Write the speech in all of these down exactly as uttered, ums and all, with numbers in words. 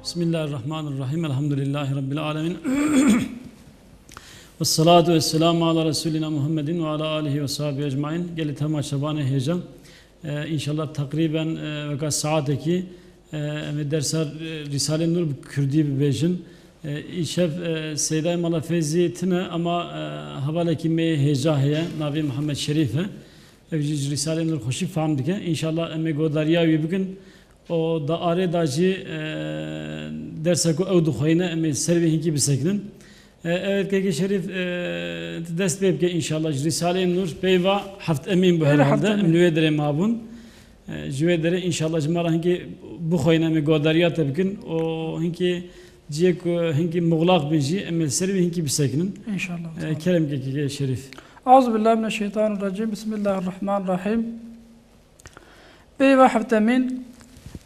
Bismillahirrahmanirrahim. Elhamdülillahi Rabbil alemin. Ve salatu ve selamu ala Resulina Muhammedin ve ala alihi ve sahbihi ecmain. Gelî temaşevanê hêja. E, înşallah teqrîben, e, weka saetekî, e, em ê dersa, e, Rîsalê Nur bi kurdî bibêjin. E, îşev, e, Seydayê Mala Feyzî tine ama, e, hevalekî me hêja heye, navê Mihemed Şerîf e. Ev jî ji Rîsalê Nur xweşî fehm dike. Înşallah em ê godariya wî bikin. Û di arê de jî, e, dersa ku ew dixweyne, em ê ser wî hinkî bisekinin. E, evet, Kekê Şerîf, e, tu dest pê bike înşallah. Ji Rîsalê Nur peyva heft emîn bû herhalde. Em li wê derê mabûn. E, ji wê derê înşallah ji me re hinkî bixweyne, em ê godariya te bikin. Û hinkî ciyê ku hinkî muxlaq bin jî, em ê li ser wî hinkî bisekinin. Înşallah. E, kerem ke Kekê Şerîf. Euzu billahi mineşşeytanirracim. Bismillahirrahmanirrahim. Peyva heftemîn,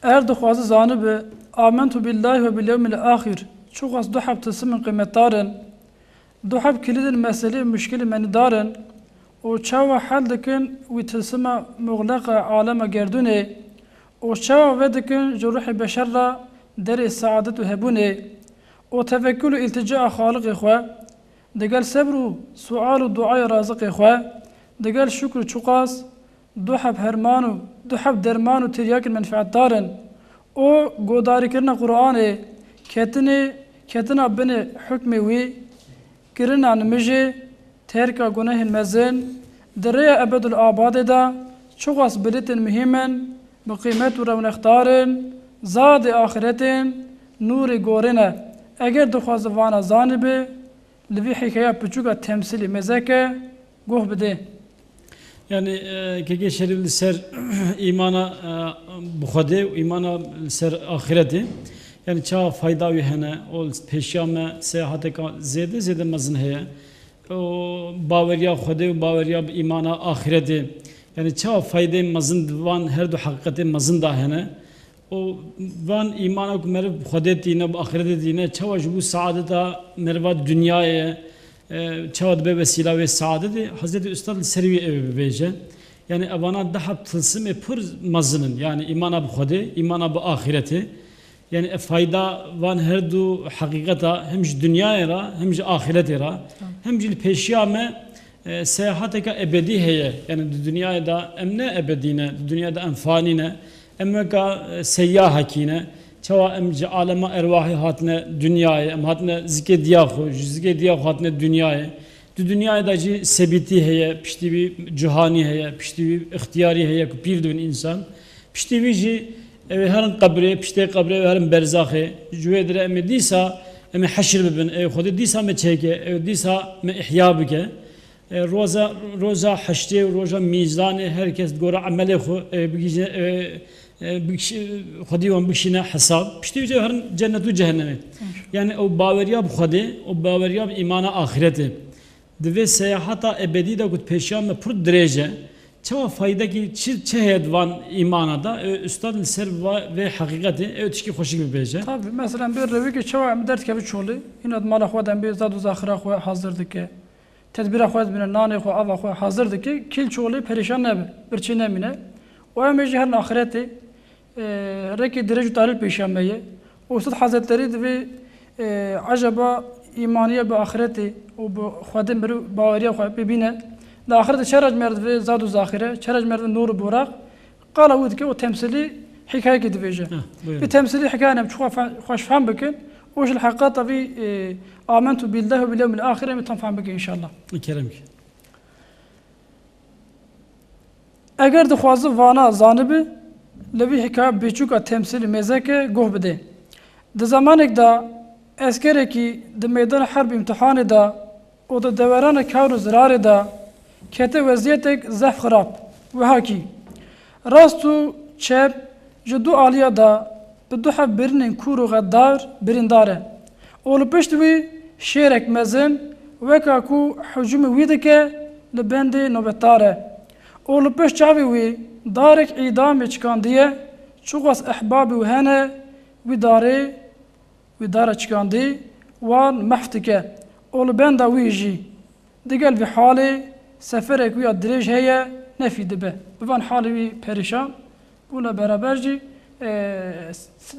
eger dixwazi zanibi, amentu billahi ve bil yewmil axir, çiqas du heb tilsimên qîmetdar in, du heb kilîdên meselê û muşkilê menîdar in û çawa hel dikin wî tilsima muxleqa alema gerdûnê û çawa vedikin ji ruhê beşer re derê seadet û hebûnê û tevekkul û îltica Xaliqê xwe, digel sebr û sual û duaya raziqê xwe, digel şukr û çiqas du heb herman û du heb derman û tiryakên menfeetdar in û godarîkirina Qur'anê, ketinê, ketina binê hukmê wî, kirina nimijê, terka gunehên mezin, di rêya ebedul abadê de çiqas bilêtên muhîm in, bi qîmet û rewnexdar in, zadê axiretên, nûrê gorê ne. Eger dixwazi vana zanibi, li vî hîkaya piçûka temsîlî mêzeke guh bidê. Yani, e, Kekê Şerîf li ser îmana, e, bi Xwedê û îmana li ser axiretê. Yani çawa fayda wî hene, û pêşiya me seyahateka zêde, zêde mezin heye. Û baweriya Xwedê û baweriya bi îmana axiretê. Yani çawa faydeyên mezin di van her du heqîqetê mezin de hene. Û van îmana ku meriv bi Xwedê tîne, bi axirete tîne, çawa ji bo saadeta meriva di dinyayê, e, çawa dibe wesîla wê saadetê, Hezretî Ustad li ser wî ew ê bibêje. Yani evana du heb tilsimê pir mezin in. Yani îmana bi Xwedê, îmana bi axirete. Yani ev fayda van her du heqîqeta hem ji dinyayê re, hem ji axirete re, hem jî li pêşiya me, e, seyahateka ebedî heye. Yani di dinyayê de em ne ebedî ne, di dinyayê de em fanî ne. Em weka, e, seyyahekî ne. Çawa em ji alema erwahê hatine dinyayê, em hatine zikê diya xwe, ji zikê diya xwe hatine dinyayê. Di dinyayê de jî sebîtî heye, piştî wî cihanî heye, piştî wî ixtiyarî heye ku pîr dibin însan. Piştî wî jî ew ê herin qebrê, piştê qebrê ew ê herin berzaxê. Ji wê dire em ê dîsa, em ê heşir bibin. Ew Xwedê dîsa me çêke, ew dîsa me ihya bike. E, roza, roja heşrê û roja mîzanê her kes di gora emelê xwe, e, bigihîje, e, e, bikişî-, Xwedî wan bikişîne hesab. Piştî wî jî herin cennet û cehennemê. Yani ew baweriya bi Xwedê, ew baweriya bi îmana axirete. Di vê seyahata ebedî de ku di pêşiya me pir dirêj e, çawa faydekî çi, çi heye di van îmana de? Ew ustad li ser va-, vê heqîqetê ew tişkî xweşik bibêje. Tabii, mesela bir rewîkê çawa em derdikeve çolê, îna di mala xwe de em bê zad û zaxira xwe hazir dike. Tedbîra xwe dibîne, nanê xwe, ava xwe hazir dike, kîl çolê perîşan nebe, birçî nemîne. Û em ê jî herin axiretê, e, rekê dirêj û talî pêşiya me ye. Û Ustad Hazretlerî divê, e, eceba îmaniye bi axiretê û bi Xwedê meriv baweriya xwe bibîne. Di axiretê çera ji me re divê zad û zaxire, çera ji me re divê nûr û boraq, qala wî dike û temsîlî hikayekê dibêje. Heh, buyurun. Bi temsîlî hikayene çiqas fe-, xweş fehm bikin û ji li heqata vî, e, amentu billahi ve bil yewmil axir em ê tam fehm bikin înşallah. Kerem ki. Eger dixwazi vana zanibi, li vî hikaye biçûka temsîlî mêzeke guh bidê. Di zemanek de eskerekî di meydana herb û îmtihanê de û di dewerana kar û zirarê de kete weziyetek zehf xirab, wiha kî, rast û çep ji du aliya de bi du heb birînên kûr û xeddar birîndar e û li pişt wî şêrek mezin weka ku hicûmê wî dike li bendê nobetdar e û li pişt çavê wî darek îdamê çikandiye, çiqas ehbabê wî hene wî darê wî dara çikandî wan mehf dike û li benda wî jî digel vî halê seferek wî ya dirêj heye, nefî dibe. Bi van halê wî perîşan bûna beraber jî e, s-, s-,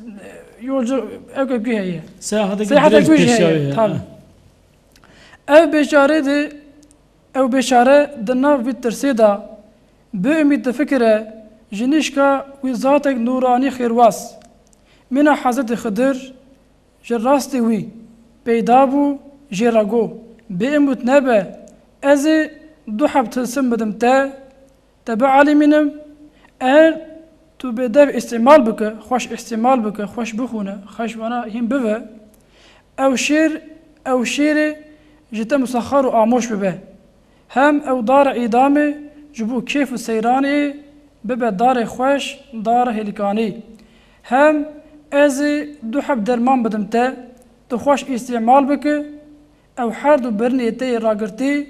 yolcu, ew ku heye. Seyahatekî Seyahatek dirêj ku pêşiya heye, wê heye. Tabii. Ha. Ev bêçare de, ew bêçare di nav vî tirsê de, bi umîd difikire, ji nişka wî zatek nûranî xêrwaz, mîna Hezretî Xidir, ji rastî wî peyda bû, jê re got, bêumîd nebe, ez ê du heb tilsim bidim te, te bialimînim, eger tu bêdev îstîmal bike, xweş îstîmal bike, xweş bixwîne, xweş vana hîn bive, ew şêr, ew şêrê ji te musexer û amoş bibe. Hem ew dara îdamê ji bo kêf û seyranê bibe darê xweş, dara hêlikanî. Hem ez ê du heb derman bidim te, tu xweş îstîmal bike, ew her du birinê te yê ragirtî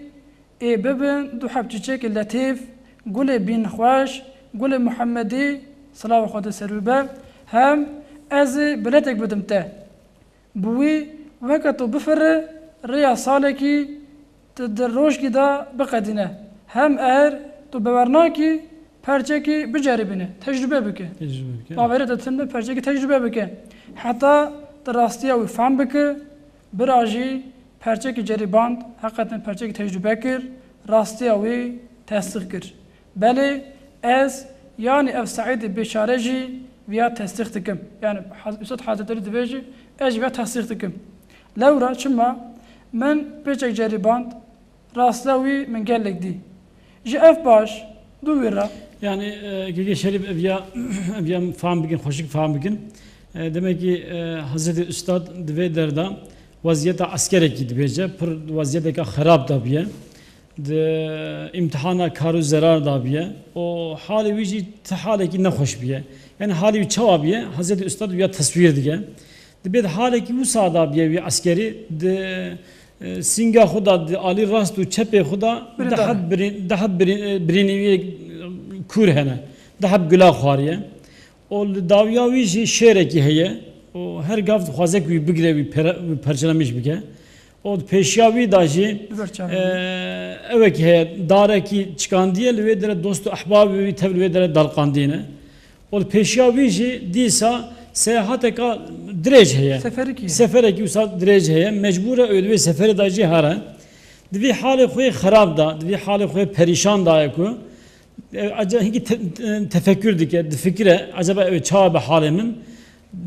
ê bibin du heb çiçekê letîf, gulê bînxweş, gulê Muhemmedî, silav û Xwedê ser wî be, hem ez ê biletek bidim te. Bi wî, weke tu bifire, rêya salekî tu di rojkî de biqedîne. Hem eger tu bawer nakî, perçekî biceribîne, tecrûbe bike. Tecrûbe bike. Bawerê te tune, perçekî tecrûbe bike. Heta tu rastiya wî fehm bike, bira jî perçekî ceriband, heqeten perçekî tecrûbe kir, rastiya wî tesdîq kir. Belê, ez, yanî ev Seîdê bêçare jî viya tesdîq dikim. Yanî Haz-, Üstad Hazretleri dibêje, ez jî viya tesdîq dikim. Lewra çima min pêçek ceriband, rastîya wî min gelek dî. Ji ev paş, du wî re. Yanî, e, Kekê Şerîf ev ya, ev ya fam bikin, xweşik fam bikin. E, demek ki, e, Hazretî Üstad di vê derda weziyeta eskerekî dibêje, pir weziyeteke xerab de bûye. Di îmtihana kar û zerar da bûye û halê wî jî ti halekî nexweş bûye. Yanî halê wî çawa bûye? Hezretî Ustad wîya teswîr dike. Dibê di halekî wisa da bûye wî eskerî, di, e, sînga xwe da, di alî rast û çepê xwe da Birîndar. deheb birî-, deheb birî-, e, birînê wî kûr hene. Deheb gula xwariye. Û li dawiya wî jî şêrekî heye û her gav dixwaze ku wî bigire, wî pere-, wî parçelemîş bike. Û di pêşiya wî de jî, Li ber çavê e, wî. ewekî heye, darekî çikandiye, li wê dere dost û ehbabê wî tev li wê dere dalqandîne. Û li pêşiya wî jî dîsa seyahateka dirêj heye. Seferekî. Seferekî wisa dirêj heye. Mecbûr e ew di wê seferê de jî here. Di vî halê xwe yê xerab de, di vî halê xwe yê perîşan de ye ku E, ace-, hinkî te-, te-, tefekkür dike, difikire, acaba ew çawa be halê min?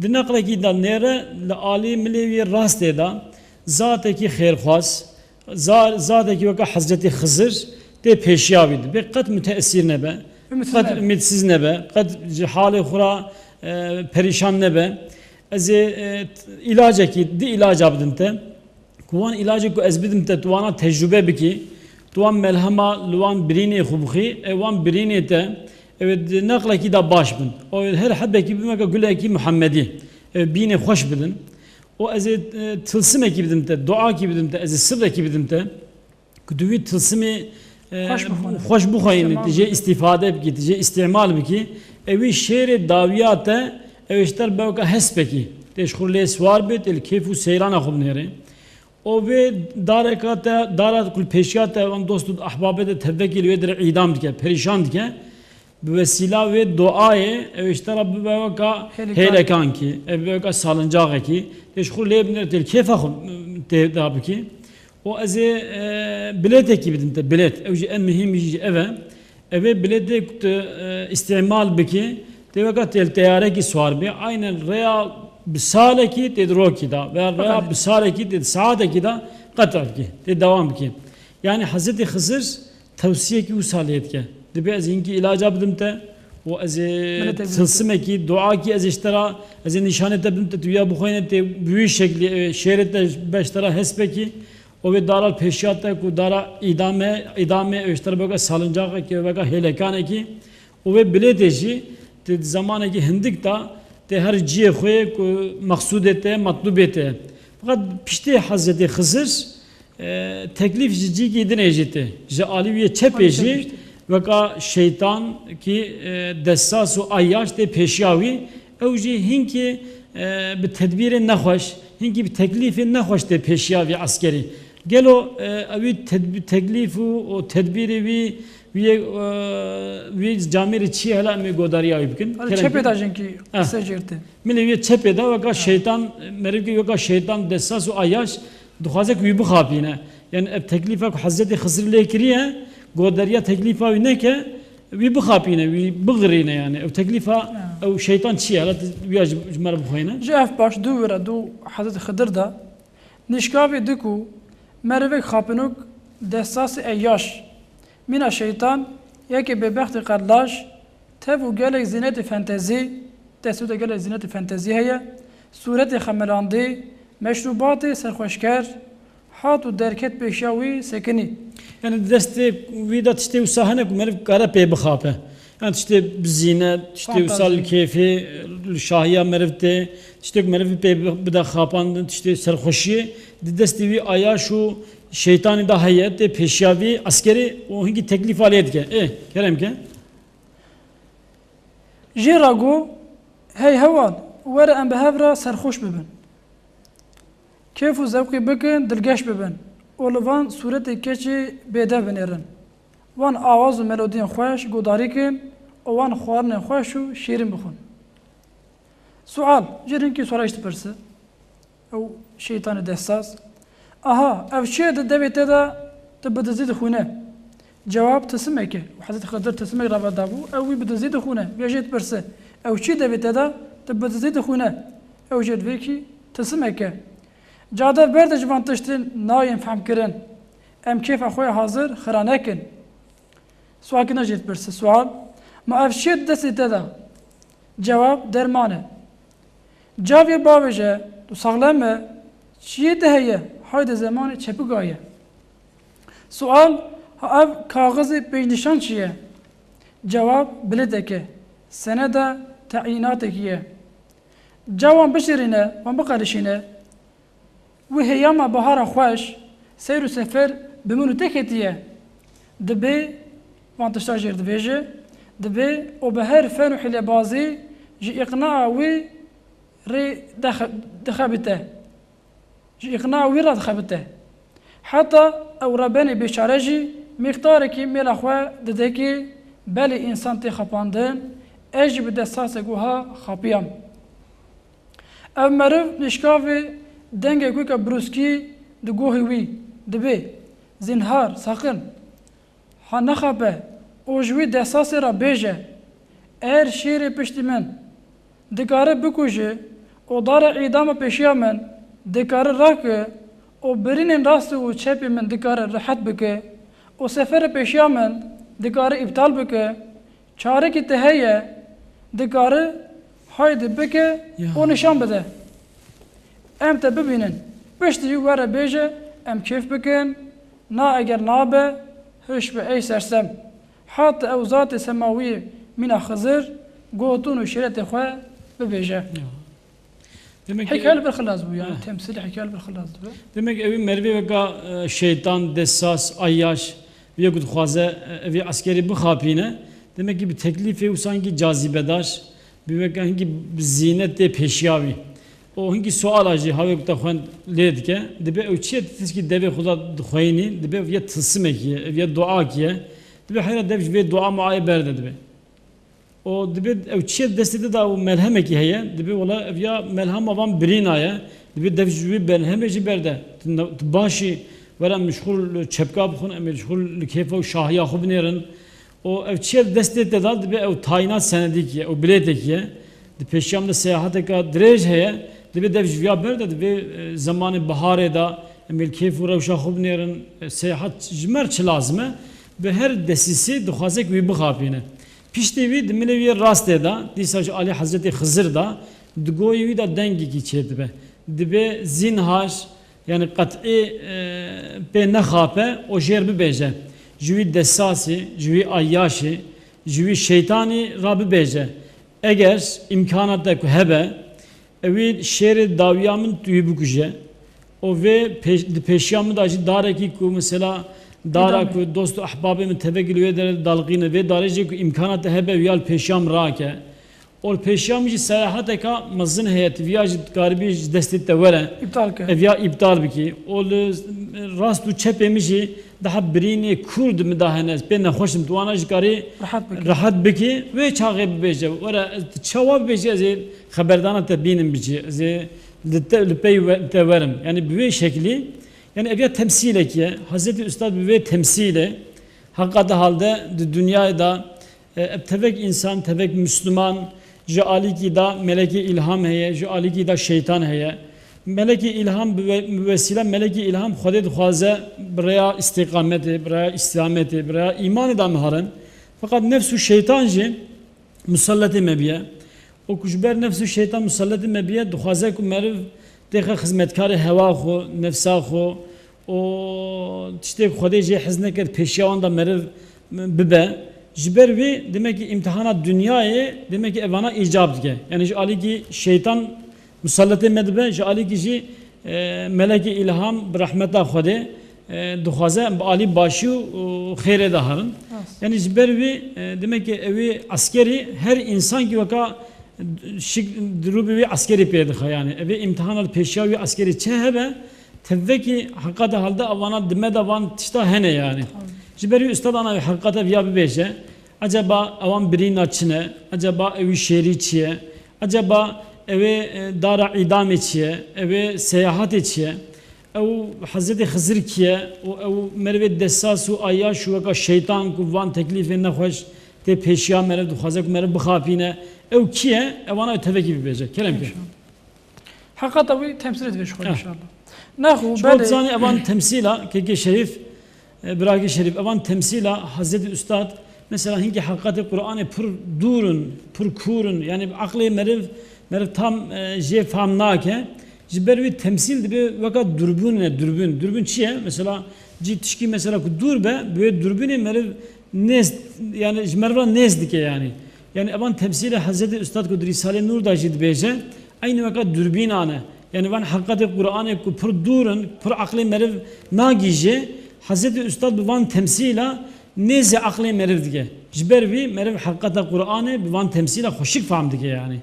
Di neqlekî de nêre li alî milê wî rastê de zatekî xêrxwaz, za-, zatekî weke Hezretî Xizir tê pêşiya wî dibe. Qet müteessîr nebe, Ümîtsiz qet nebe. ümîtsiz nebe, qet ji halê xwe re, e, perîşan nebe. Ez ê, e, t-, îlacekî, di îlaca bidim te. Ku wan îlacê ku ez bidim te, tu wana tecrûbe bikî, tu wan melhema li wan birînê xwe bixî, ew wan birînê te, ew ê di neqlekî de baş bin. Ew ê her hebekî bimeke gulekî Muhemmedî, ew ê bînê xweş bidin. Û ez ê, e, tilsimekî bidim te, duakî bidim te, ez ê sirrekî bidim te. Ku tu wî tilsimê, e, Xweş bixwîne. xweş bixwînî, Îstîmal tu jê bikî. îstîfade bikî, tu jê îstîmal bikî, ew wî şêrê dawiya te, ew ê ji te re be weke hespekî. Tê ji xwe lê siwar bê, tê li kêf û seyrana xwe binêrê. Û vê dareka te, dara ku li pêşiya te, wan dost û ahbabê te tevvekî li wê dire îdam dike, perîşan dike. Bi wesîla wê duayê, ew ê ji te re bibe weka Hêlekan. hêlekankî, ev bibe weka salincaxekî. Tê ji xwe lê binêre, tê li kêfa xwe, tê da bikî. Û ez ê, e, bilêtekî bidim te, bilêt. Ew jî en muhîmî jî ev e. Ev ê bilêtê ku tu, e, îstîmal bikî, tê weka tê li teyarekî siwar bê. Aynen rêya bi salekî tê di rokî de, veya rêya Qet. bi salekî tê di saetekî de qet bikî, tê dewam bikî. Yanî Hezretî Xizir tewsiyekî wisa lê dike. Dibê ez hinkî îlaca bidim te û ez ê Miletê bidim te. tilsimekî, duakî ez ê ji te re, ez ê nîşanê te bidim te, tu ya bixwîne tê bi wî şeklî, e, şêrê te be ji te re hespekî û wê dara li pêşiya te ku dara îdame, îdamê ew ji te re bike salincaxekî, bike hêlekanekî û wê bilêtê jî tê di zemanekî hindik de tê her ciyê xwe yê ku mexsûdê te, metlûbê te. Feqet piştê Hezretî Xizir, E, teklîf ji cîkî dinê jî tê. Ji alî wî yê çepê Alî jî çepê jî. weka şeytan kî, e, dessas û ayyaş tê pêşiya wî. Ew jî hinkî, e, bi tedbîrê nexweş, hinkî bi teklîfê nexweş tê pêşiya vî eskerî. Gelo, e, ew wî tedb-, teklîf û, û tedbîrê wî Wî, e, wî camêrê çi ye, hela em ê godariya wî bikin. Hadi Kerem çepê ki? De jinkî Eh. Qise jêrtin. Milê wî çepê de weka şeytan, meriv ki weka şeytan desas û ayaş dixwaze ku wî bixapîne. Yani ev teklîfa ku Hezretî Xizir lê kiriye, godariya teklîfa wî neke, wî bixapîne, wî bixirîne yani. Ew teklîfa, Ha. Ew şeytan çi ye? Hela tu wîya ji, ji me re bixweyne. Ji ev paş du wira du Hezretî Xidir de nişkavê di ku merivek xapinok desasê eyaş mîna şeytan yekê bêbextê qedlaş tev û gelek zînetê fentezî, destû de gelek zînetê fentezî heye, sûretê xemilandî, meşrûbatê serxweşker hat û derket pêşiya wî sekinî. Yani destê wî de tiştê wisa hene ku meriv kare pê bixape. Yani tiştê bi zîne, tiştê wisa li Fantazî. Kêfê, li şahiya meriv tê, tiştê ku meriv pê bide xapandin, tiştê serxweşiyê, di destê wî ayaş û şeytanî de heye, tê pêşiya vî eskerê û hingî teklîfa lê dike. Ê, kerem ke. Jê re got, hey heval, were em bi hev re serxweş bibin. Kêf û zewqê bikin, dilgeş bibin û li van sûretê keçê bêdev binêrin. Wan awaz û melodiyên xweş godarî kin û wan xwarinên xweş û şîrîn bixwin. Sual, jê re hinkî suala jî dipirse. Ew şeytanê dehsaz. Aha, ev çi ye di devê te de tu bi dizî dixwîne? Cewab, tilsimek e. Û Hezretî Xidir tilsimek rava dabû, ew wî bi dizî dixwîne. Vê jê dipirse, ew çi devê te de tu bi dizî dixwîne? Ew jê divê kî tilsimek e. Cadev berde ji van tiştên nayên fehmkirin. Em kêfa xwe ya hazir xira nekin. Sualkirina jê dipirse. Sual, ma ev çi ye di destê te de? Cewab, derman e. Cavê bavêje, tu saxlem e, çiyê te heye, hayde zemanê çepika ye. Sual, ha ev kaxizê pêşnîşan çi ye? Cewab, bilêtek e, seneda teyînatekî ye. Ca wan bişirîne, wan biqerişîne. Wî heyama bahara xweş, seyr û sefer bi min û te ketiye. Dibê van tişta jêr divêje, dibê û bi her fen û hîlebazî ji îqnaa wî rê dexe-, dixebite. Ji îqnaa wî re dixebite. Heta ew rebenê bêçare jî mîqdarekî mêla xwe dide ki belê însan tê xapandin, ez jî bi desasek wiha xapiyam. Ev meriv nişkavê dengek weke brûskî di gohê wî dibê, zinhar, saqin, ha nexape û ji wî desasê re bêje, er şêrê piştî min dikare bikuje û dara îdama pêşiya min dikare rake û birînên rastî û çepê min dikare rihet bike û sefere pêşiya min dikare îptal bike, çarekî te heye, dikare haydi bike Ya. Û nîşan bide. Em te bibînin. Piştî were bêje, em kêf bikin. Na eger nabe, hiş be ey sersem. Hata ew zatê semawiyê mîna Xizir, gotin û şîretê xwe bibêje. Ya. Demek ki Hikaye li vir xilas bû, yani Heh. Temsîlî hikaye li vir xilas dibe. Demek ew ê merivê weka, e, şeytan, desas, ayyaş, vê ku dixwaze, e, evê eskerî bixapîne. Demek ki bi teklîfê wisa hingî cazîbedar, bi weka hingî bi zînet tê pêşiya wî. Û hingî suala jî hawê ku te xwend lê dike, dibe ew çi ye tişkî devê xwe de dixweyînî, dibe ev ye tilsimekî ye, ev ye duakî ye. Dibe heyra dev ji vê dua muayê berde dibe. Û dibê ew çi ye destê te de û melhemekî heye, dibê wela ev ya melhema van birîna ye, dibê dev ji wî melhemê jî berde. Tu ne-, tu başî were em ji xwe li çepka bixwin, em ê ji xwe li kêfa û şahiya xwe binêrin. Û ev çi ye destê te de, dibê ew tayîna senedîkî ye, ew bilêtekî ye. Di pêşiya min de seyahateka dirêj heye, dibê dev ji viya berde, dibê, e, zemanê biharê de em ê li kêf û rewşa xwe binêrin, e, seyahat ji me re çi lazim e? Bi her desîsê dixwaze ku wî bixapîne. Piştî wî di milê wî rastê de, dîsa ji alî Hezretî Xizir de, di goyê wî de dengekî çêdibe. Dibê zînhar, yani qet'î, e, pê nexape û jêr bibêje. Ji wî desasî, ji wî ayyaşî, ji wî şeytanî ra bibêje. Eger îmkana te ku hebe, ewî şêrê dawiya min tu wî bikuje û vê pêş-, di pêşiya min de jî darekî ku mesela dara Îdam e. Ku dost û ehbabê min tevekî li wê derê daliqîne, vê darê jî ku îmkana te hebe, wî ya li pêşiya min rake. Ol pêşiya min jî seyahateka mezin heye, tu viya jî dikaribî ji destê te were. Îptal ke. Ev ya îptal bikî. Ol rast û çepê min jî daha birînê kûr di min de hene, ez pê nexweş im, tu wana jî karî Rehet bike. rehet bikî, wê çaxê bibêje. Were, ez çawa bibêjî, ez ê xeberdana te bînim bicî, ez ê li te, li pey we, te werim. Yani bi wê şeklî, yani ev ya temsîlekî ye. Hezretî Ustad bi wê temsîlê, heqîqeta halde di dinyayê de, e, ev tevek însan, tevek Müslüman, ji alîkî de melekê îlham heye, ji alîkî de şeytan heye. Melekê îlham bi we-, bi wesîla melekê îlham Xwedê dixwaze bi rêya îstîqametê, bi rêya îstîqametê, bi rêya îmanê de miherin. Feqet nefs û şeytan jî musalletê me biye. Û ku ji ber nefs û şeytan musalletê me biye, dixwaze ku meriv têxe xizmetkarê hewa xwe, nefsa xwe û tiştê ku Xwedê jê hez nekir pêşiya wan de meriv bibe. Ji ber wî, demek ki îmtihana dinyayê, demek ki evana îcab dike. Yani ji alîkî şeytan musalletê me dibe, ji alîkî jî, e, melekê îlham bi rehmeta Xwedê, e, dixwaze em bi alî başî û, û xêrê de herin. Rast. Yani ji ber wî, e, demek ki ew ê eskerî her însan ki weka şik-, di rû bi wî eskerî pê dixe yani. Ev ê îmtihana li pêşiya wî eskerî çi hebe, tevekî heqîqeta halde evana di me de van tişta hene yani. Tamam. Ji ber wî ustad ana wî heqîqeta viya bibêje. Eceba ewan birîna çi ne? Eceba ewî şêrî çi ye? Eceba ewê, e, dara îdamê çi ye? Ewê seyahatê çi ye? Ew Hezretê Xizir kî ye? Û ew merivê destsa û ayyaş û weka şeytan ku van teklîfê nexweş tê pêşiya meriv dixwaze ku meriv bixapîne. Ew kî ye? Ewana ew tevekî bibêje. Kerem ke. Heqata wî temsîlê divê ji xwe Eh. inşallah. Nexwe, Ji bo belê. dizanî evan temsîla, kekê Şerîf, e, birakê Şerîf, evan temsîla Hezretî Ustad, mesela hinkî heqatê Qur'anê pir dûr in, pir kûr in, yani aqlê meriv, meriv tam, e, jê fam nake. Ji ber wî temsîl dibe weka durbûn e, durbûn. Durbûn çi ye? Mesela cî tişkî mesela ku dûr be, bi wê durbûnê meriv nêz, yani ji meriv re nêz dike yani. Yani evan temsîlê Hezretî Ustad ku di Rîsalê Nûr de jî dibêje, eynî weka durbînan e. Yani van heqetê Qur'anê ku pir dûr in, pir aqlê meriv nagihîje, Hezretî Ustad bi van temsîla nêzê aqlê meriv dike. Ji ber vî meriv heqeta Qur'anê bi van temsîla xweşik fam dike yani.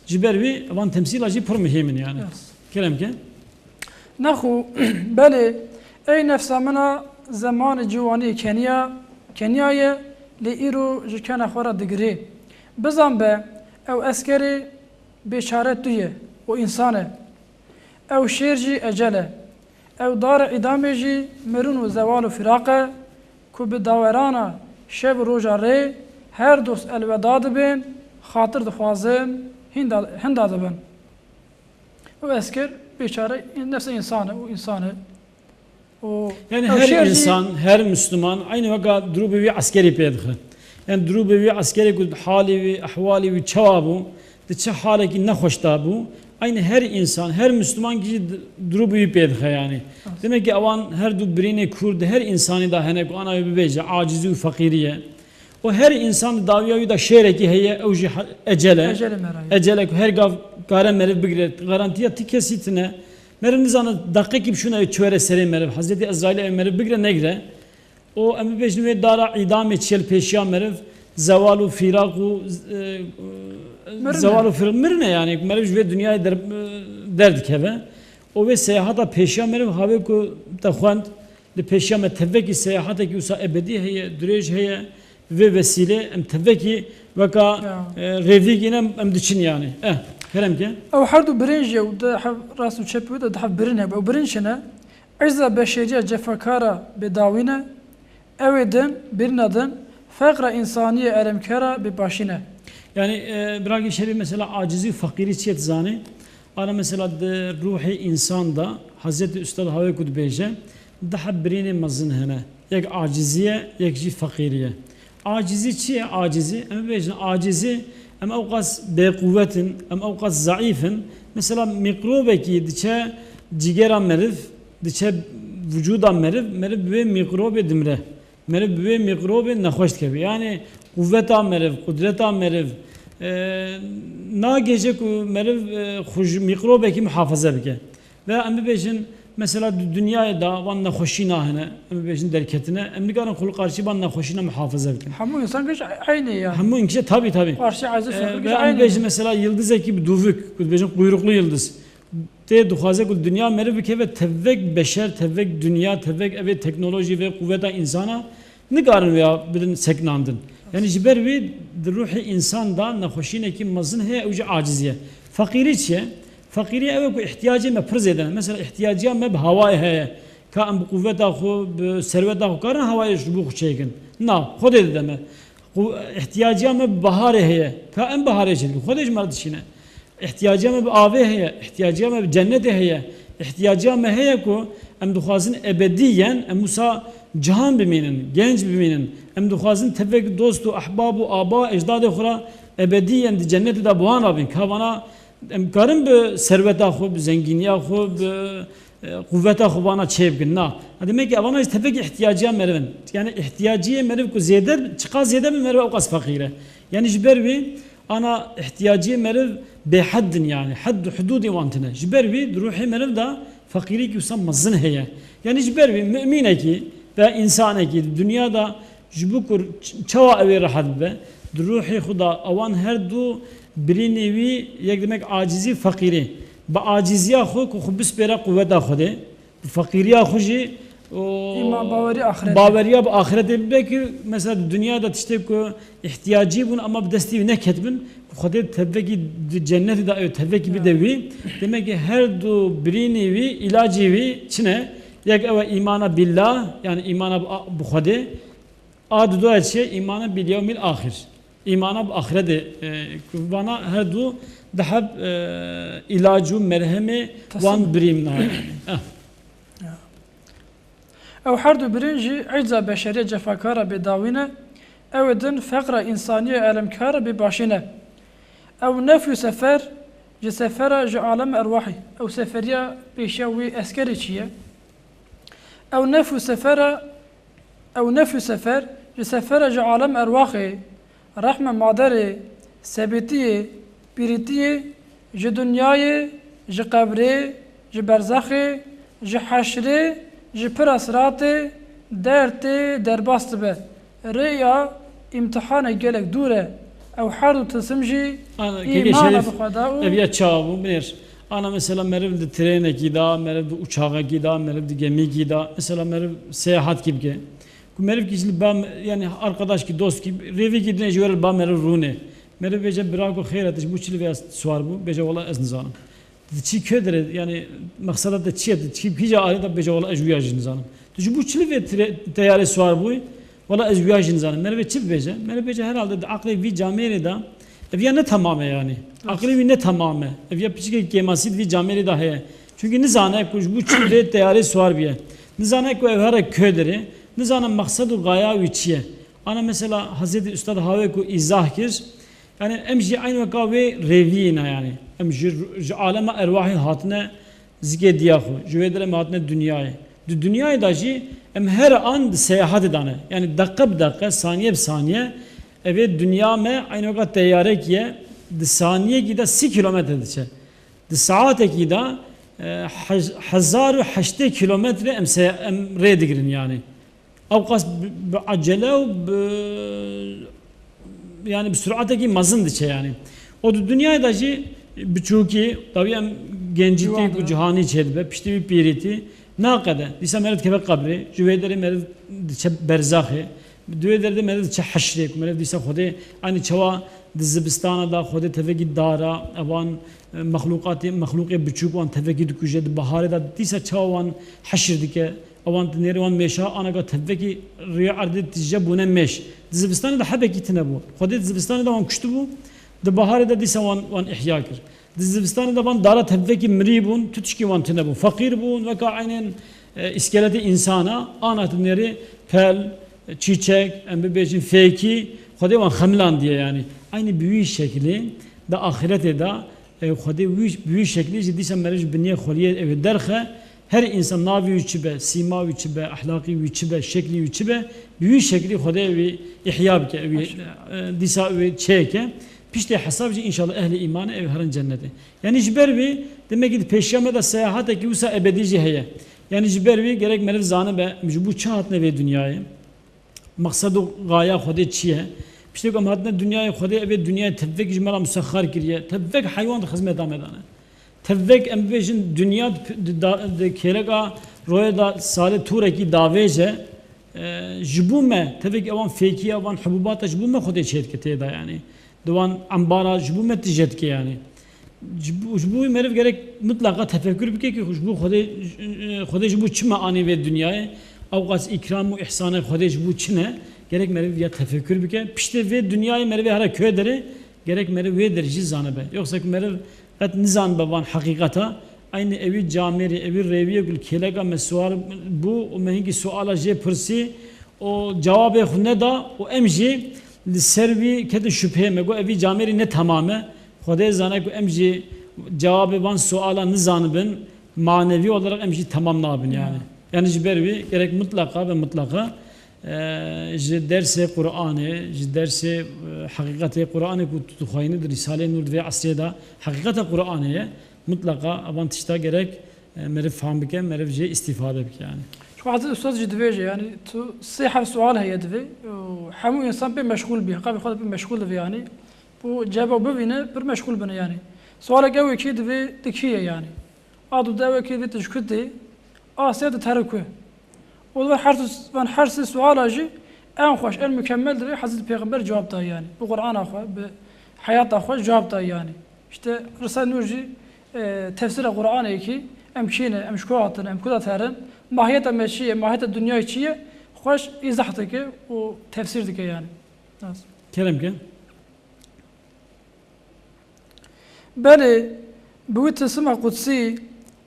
Ji ber vî van temsîla jî pir muhîm in yani. Kerem ke. Nexwe, belê, ey nefsa min a, zemanê ciwaniyê keniya, keniya ye, lê îro ji kena xwe re digirê. Bizan be, ew eskerê bêçare tu ye û însan e. Ew şêr jî ecel e. Ew darê îdamê jî mirin û zewal û firaq e, ku bi dawerana şev û roja rê her dost elweda dibin, xatir dixwazin, hinda, hinda dibin. Ew esker bêçare nefsê însan e û însan e. Û Yani ew her şêr jî însan, her Müslüman eynî weka dirûbê wî eskerî pê dixe. Yani dirûbê wî eskerê ku halê wî, ehwalê wî çawa bû, di çi halekî nexweş de bû, eynî her însan, her Müslüman kî jî di-, dirûbê wî pê dixe yani. Demek ki ewan her du birînê kûr di her însanî de hene ku ana wê bibêje acizî û feqîrî ye. Û her însan di dawiya wî de şêrekî heye, ew jî he-, ecel e. Ecel e meraye. Ecel e ku her gav kare meriv bigire. Garantiya ti kesî tine. Meriv nizane deqekî bi şûna wê çi were serê meriv. Hezretî Ezraîlê ew meriv bigire negire. Û em bibêjin wê dara îdamê çi ye li pêşiya meriv, zewal û fîraq û, e, Mirin e. zewal û fîraq mirin e yani. Meriv ji vê dinyayê der-, derdikeve. Û wê seyahata pêşiya meriv havê ku te xwend, Li pêşiya me tevekî seyahatekî wisa ebedî heye, dirêj heye, vê vesîlê em tevekî weka, Ya. e, rêvîgî ne em diçin yani. Eh, kerem ke. Ew her du birîn jî ew di hev rast û çep wê de di hev birîn hebû. Ew birîn çi ne? Îza beşeriya cefakara bêdawî ne. Ew ê din, birîna din, feqra însaniyê eremkara bêpaşî ne. Yani, e, birakî Şerîf mesela acizî û feqîrî çi ye dizanî? Ana mesela di ruhê însan de Hezretî Ustad havê ku dibêje, du heb birînê mezin hene. Yek acizî ye, yek jî feqîrî ye. Acizî çi ye? Acizî, em bibêjin acizî, em ewqas bêquwet in, em ewqas zeîf in. Mesela mîkrobekî diçe cîgera meriv, diçe vücuda meriv, meriv bi wê mîkrobê dimire. Meriv bi wê mîkrobê nexweş dikeve. Yani quweta meriv, qudreta meriv, e, nagêje ku meriv, e, xwe ji mîkrobekî muhafaze bike. Veya em bibêjin, mesela di dinyayê de van nexweşîna hene, em bibêjin derketine, em nikarin xwe li qarşî van nexweşîna muhafaze bikin. Hemû însan giş eynî ye yani. Hemû însan, tabii, tabii. Qarşî aciz Ee, sonuç giş veya em eynî ye. Bibêjin mesela yıldızekî bi dûvik, ku dibêjin kuyruklu yıldız. tê dixwaze ku dinya meriv bikeve tevek beşer, tevek dinya, tevek evê teknolojî ve quveta însana nikarin wê ya bidin seknandin. Yanî ji ber wî di ruhê însan de nexweşînekî mezin heye, ew jî acizî ye. Feqîrî çi ye? Feqîrî ew e ku îhtiyacê me pir zêde ne. Mesela îhtiyaciya me bi hawayê heye. Ka em bi quveta xwe, bi serweta xwe karin hawayê ji bo xwe çêkin? Na, Xwedê dide me. Qu-, îhtiyaciya me bi biharê heye. Ka em biharê çêdikin? Xwedê ji me re dişîne. Îhtiyaciya me bi avê heye, îhtiyaciya me bi cennetê heye, îhtiyaciya me heye ku em dixwazin ebedî yen, em wisa cihan bimînin, genc bimînin. Em dixwazin tevek dost û ehbab û aba ecdadê xwe re ebedî yen di cennetê de bi wan re bin. Ka vana em karin bi serweta xwe, bi zengîniya xwe, bi, e, quveta xwe vana çêbikin. Na. Ha, demek ki evana jî tevek îhtiyaciya meriv in. Yani îhtiyaciyê meriv ku zêde, çiqas zêde be meriv ewqas feqîr e. Yani ji ber wî Ana îhtiyaciyê meriv bêhed in, yani hed û hudûdê wan tune. Ji ber wî di ruhê meriv de feqîrîkî wisa mezin heye. Yani ji ber wî mumînekî ve însanekî di dinya de ji bo ku ç-, çawa ew ê rehet bibe, di ruhê xwe de ewan her du birînê wî yek demek acizî, feqîrî. Bi aciziya xwe ku xwe bispêre quweta Xwedê, bi feqîriya xwe jî û Îman, bawerî, axiretê. Baweriya bi axiretê bibe ki mesela di dinya de tiştê ku îhtiyacî bûn ama bi destî wî neketibin, ku Xwedê tevekî di cennetê de ew tevekî bide wî. Demek ki her du birînê wî, îlacê wî çi ne? Yek ew e îmana billah, yani îmana bi, bi Xwedê. A dudoya çi ye? Îmana bil yewmil axir. Îmana bi axiretê, e, vana her du diheb, e, îlac û merhemê wan birîn nayê. Eh. Ya. Ew her du birîn jî ecza beşerî cefakara bêdawî ne. Ew ê din feqra însaniyê elemkara bêbaşî ne. Ew nefyû sefer ji sefera ji alem erwahî. Ew seferiya pêşiya wî eskerê çi ye? Ew nefyû sefera Ew nefyû sefer ji sefera ji alem erwaxê, rehme maderê, sebîtiyê, pîrîtiyê, ji dinyayê, ji qebrê, ji berzexê, ji heşrê, ji pira siratê, dertê derbas dibe. Rêya îmtihanê gelek dûr e. Ew her du tilsim jî Ana, kekê îmana Şerîf, bi Xweda û ev ya çawa bû? Binêr. Ana mesela meriv di trênekî de, meriv di uçaxekî de, meriv di gemîkî de, mesela meriv seyahatkî bike. Ku meriv kî ji li ba me-, yani arkadaş kî, dost kî, rêvî kî dine ji we re li ba meriv rûne. Meriv bêje, bira ku xêr e, tu ji bo çi li vê ya swar bû? Bêje, wela ez nizanim. Tu çî kê dire, yani mexseda te çi ye? Tu çî kîja alî de? Bêje, wela ez ji wî ya jî nizanim. Tu ji bo çi li vê tire-, teyarê swar bûyî? Wela ez ji wî ya jî nizanim. Meriv ê çi bibêje? Meriv bêje, herhalde di aqlê vî camêrê de ev ya ne temam e yani. Rast. Aqlê wî ne temam e. Ev ya piçikê kêmasî di vî camêrê de heye. Çünkü nizane ku ji bo çi vê teyarê swar bûye. Nizane ku ev here kê dire. Nizane mexsed û gaya wî çi ye. Ana mesela Hezretî Ustad Havê ku îzah kir, yani em jî eyn weka wê rêviyê ne yani. Em ji, ji alema erwahê hatine zikê diya xwe. Ji wê derê em hatine dinyayê. Di dinyayê de jî em her an di seyahatê de ne. Yani deqe bi deqe, saniye bi saniye, evê dinya me eyn weka teyarekî ye, di saniyekî de sî kilometre diçe. Di saetekî de, e, hez-, hezar û heştê kilometre em se-, em rê digirin yani. Ewqas bi, bi ecele û bi, yani bi suratekî mezin diçe yani. O di dinyayê de jî biçûkî, tabii em gencîtî ku cihanî çêdibe, piştî wî pîrîtî, naqede. Dîsa meriv dikeve qebrê, ji wê derê meriv diçe berzaxê, di wê derê de meriv diçe heşrê, ku meriv dîsa Xwedê, aynî çawa di zivistana de Xwedê tevekî dara, evan, e, mexlûqatê, mexlûqê biçûk wan tevekî dikuje, di baharê de dîsa çawa wan heşir dike, ewan dinêrê wan mêşa, anaka tevekî rûyê erdê tije bûne mêş. Di zivistanê de hebekî tine bû. Xwedê di zivistanê de wan kuştibû, di baharê de dîsa wan, wan ihya kir. Di zivistanê de van dara tevekî mirî bûn, tu tişkî wan tine bû. Feqîr bûn, weka eynên, e, îskeletê însana, ana dinêrê pel, çîçek, em bibêjin fêkî, Xwedê wan xemilandiye yani. Eynî bi wî şekilî di axiretê de, e, Xwedê wî, bi wî şekilî jî dîsa meriv ji biniyê xweliyê ew ê derxe, her însan navê wî çi be, sîma wî çi be, ehlaqî wî çi be, şeklî wî çi be, bi wî şeklî Xwedê wî ihya bike, wî, e, dîsa wî çêke. Piştê hesab jî înşallah ehlê îmanê ew herin cennetê. Yanî ji ber wî, demek ki di pêşiya me de seyahatekî wisa ebedî jî heye. Yanî ji ber wî gerek meriv zanibe, em ji bo çi hatine vê dinyayê? Mexsed û gaya Xwedê çi ye? Piştê ku em hatine dinyayê Xwedê, evê dinyayê tevek ji me re musexxar kiriye. Tevek heywan di xizmeta me de ne. Tevek em bibêjin dinya di, di, da- di kêleka royê da salê tûrekî davêje, e, ji bo me, tevek ewan fêkiya, ewan hibûbata ji bo me Xwedê çêdike tê de, yanî. Di wan embara ji bo me tije dike, yanî. Ji bo, ji bo wî meriv gerek mitlaqa tefekkür bike ki ji bo Xwedê, Xwedê ji bo çi me anî vê dinyayê, ewqas îkram û îhsanê Xwedê ji bo çi ne, gerek meriv ya tefekkür bike. Piştê vê dinyayê merivê here kuê derê, gerek meriv wê derê jî zanibe. Yoksa ku meriv qet nizanibe van heqîqeta, eynî ewî camêrî, ewî rêwiyê ku li kêleka me siwar bû û me hingî suala jê pirsî û cewabê xwe neda û em jî li ser wî ketin şubheyê, me got, evî camêrî ne temam e. Xwedê zane ku em jî cewabê van suala nizanibin, manevî olarak em jî temam nabin yani. Yani ji ber wî gerek mitlaqa ve mitlaqa, e, ji dersê Qur'anê, ji dersê, e, heqîqetê Qur'anê ku tu dixweyînî di Rîsaleyê Nûr di vê esrê de heqîqeta Qur'anê ye, mitlaqa evan tişta gerek, e, meriv fam bike, meriv jê îstîfade bike yani. Şu Hezret Ustad jî divêje, yani tu sê heb sual heye divê û hemû însan pê meşgûl bî, heqa vê xwe de pê meşgûl divê yani. Bu cevab bivîne, pir meşgûl bine yani. Sualek ew ê kî divê di kî ye yani. A du de ew ê kî divê tu ji ku tê, a sê di terikû. Û li van her, van her sê suala jî en xweş, en mükemmel divê Hezretî Pêxember cewab da yani. Bi Qur'ana xwe, bi heyata xwe cewab da yani. İşte Risale Nur jî, e, tefsîra Qur'anê kî em kî ne, em ji ku hatin, em ku de terin, mahiyeta me çi ye, mahiyeta dinyayê çi ye, xweş îzah dike û tefsîr dike yani. Nas. Kerem ke. Belê, bi wî tilsima qudsî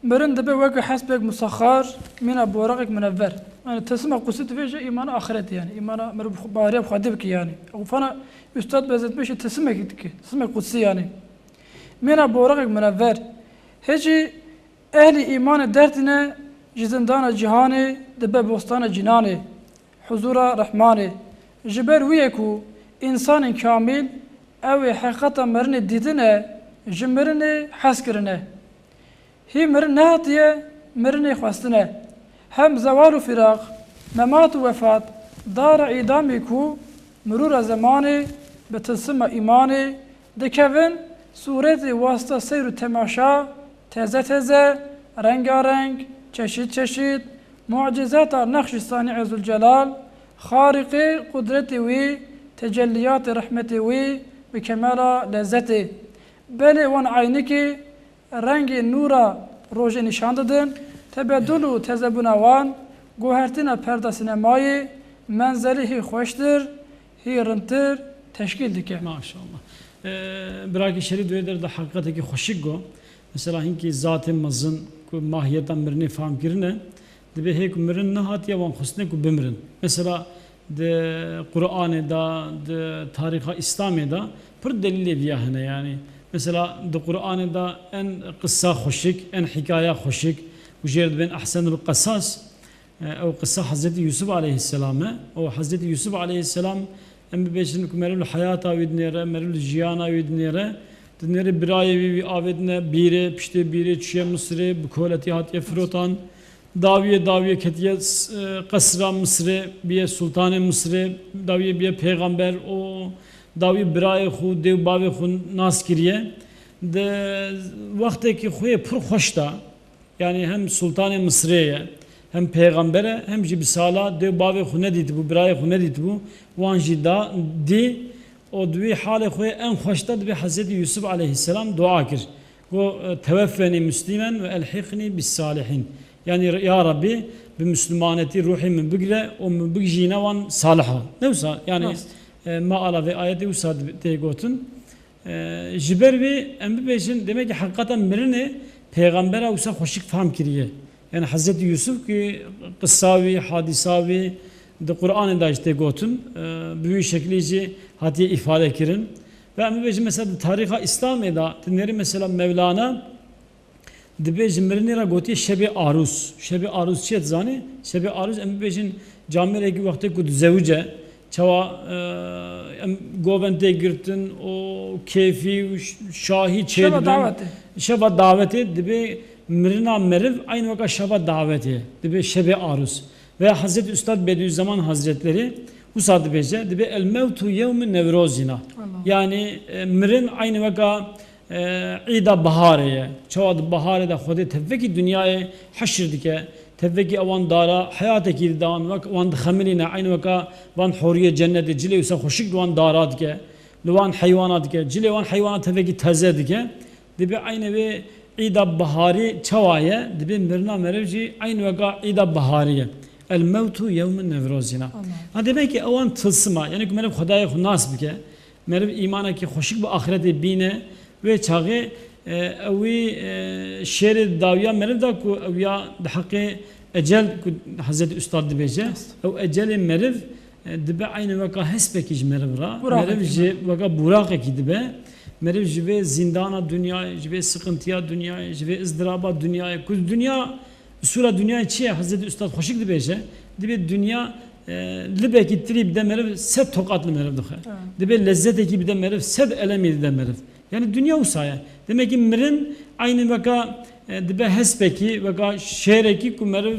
mirin dibe weke hesbek musexar, mîna boraqek munevver. Yani tilsima qudsî divêje îmana axiretê yani. Îmana meriv bariya bi Xwedê bike yani. Ew fana Ustad benzetmeyê tilsimekî dike. Tilsimek qudsî yani. Mîna boraqek munevver. Hêjî ehlî îmanê dertîne ji zindana cîhanê dibe bostana cînanê, huzûra Rehmanê. Ji ber wî ye ku însanên kamîl ew ê heqîqeta mirinê dîtine, ji mirinê hez kirine. Hî mirin nehatiye, mirinê xwestine. Hem zewal û firaq, memat û wefat, dara îdamê ku mirûra zemanê bi tilsima îmanê dikevin, sûretê wasta seyr û temaşa, teze teze, rengareng, çeşît çeşît, mucîzeta nexşî Sanîê Zûlcelal, xariqê qudretê wî, tecelliyatê rehmetê wî bi kemala lezzetê. Belê wan eynikê rengê nûra rojê nîşan didin, tebedul û tezebûna wan, guhertina perda sînemayê, menzerî hî xweştir, hî rindtir teşkîl dike. Maşallah. Ee, birakî Şerîf di wê der de heqîqetekî xweşik got. Mesela hinkî zatê mezin ku mahiyeta mirinê fam kirine, dibê hê ku mirin nehatiye wan xwestine ku bimirin. Mesela di Qur'anê de, di tarîxa Îslamê de pir delîlê viya hene yani. Mesela di Qur'anê de en qisa xweşik, en hikaya xweşik û jêr dibên ehsenul qesas, e, ew qisa Hezretî Yûsif aleyhisselam e. Û Hezretî Yûsif aleyhisselam, em bibêjin ku meriv li heyata wî dinêre, meriv li jiyana wî dinêre, dinêre birayê wî, wî avêtine bîrê, piştê bîrê çûye Misirê, bi koletî hatiye firotan. Dawiyê, dawiyê ketiye s-, e, qesra Misirê, biye sultanê Misirê, dawiyê biye pêxember û dawiyê birayê xwe, dê û bavê xwe nas kiriye. Di wextekî xwe yê pir xweş de, yanî hem sultanê Misirê ye, hem pêxember e, hem jî bi sala dê û bavê xwe nedîtibû, birayê xwe nedîtibû, wan jî da, dî. Û di wî halê xwe en xweş de dibê Hezretî Yûsif aleyhisselam dua kir. Got, "Teweffenî muslimen ve elhiqnî bis salihîn." Yanî, "Ya Rabbî, bi muslimanetî ruhê min bigire û min bigihîne wan salihan." Ne wisa, yanî, Rast. e, meala vê ayetê wisa dib-, tê gotin. E, ji ber wî em bibêjin, demek ki heqîqeta mirinê pêxembera wisa xweşik fam kiriye. Yani Hezretî Yûsif ki qisa wî, hadîsa wî di Qur'anê de jî tê gotin, e, bi wî şeklî jî hatiye îfade kirin. Ve em bibêjin mesela di tarîxa Îslamê de, dinêrî mesela Mevlana dibê ji mirinê re gotiye şebê arûs. Şebê arûs çi ye dizanî? Şebê arûs em bibêjin camêrekî wextê ku dizewice, çawa, e, em govên tê girtin û kêfî û ş-, şahî çê Şeva dibin. dawetê. Şeva dawetê dibê mirina meriv eyn weka şeva dawetê. Dibê şebê arûs. Veya Hezretî Ustad Bediüzzeman Hazretleri wisa dibêje, dibê el mewtu yewmi Newrozina. Allah. Yani, e, mirin eyn weka e, îda biharê ye. Çawa di biharê de Xwedê tevekî dinyayê heşir dike, tevekî ewan dara heyatekî dide wan, wek wan dixemilîne, eyn weka van hûriyê cennetê cilê wisa xweşik li wan dara dike, li wan heywana dike, cilê wan heywana tevekî teze dike. Dibê eynê wê îda biharî çawa ye, dibê mirina meriv jî eyn weka îda biharî ye. El mewtu yewmin Newrozîna. Allah. Ha, demek ki ewan tilsima, yani ku meriv Xwedayê xwe nas bike, meriv îmanekî xweşik bi axretê bîne, wê çaxê, e, ewî, e, şêrê dawiya meriv da ku ew ya di heqê ecel ku Hezretî Ustad dibêje, Rast. Ew ecelê meriv, e, dibe eynî weka hespekî ji meriv re. Burak Meriv ekî ji me. Weka buraqekî dibe. Meriv ji vê zîndana dinyayê, ji vê siqintiya dinyayê, ji vê izdiraba dinyayê, ku dinya, usûla dinyayê çi ye? Hezretî Ustad xweşik dibêje, dibê dinya, e, libekî tirî bide meriv, sed toqat li meriv dixe. Ha. Dibê lezzetekî bide meriv, sed elemî dide meriv. Yani dinya wisa ye. Demek ki mirin eynî weka, e, dibe hespekî, weka şêrekî ku meriv,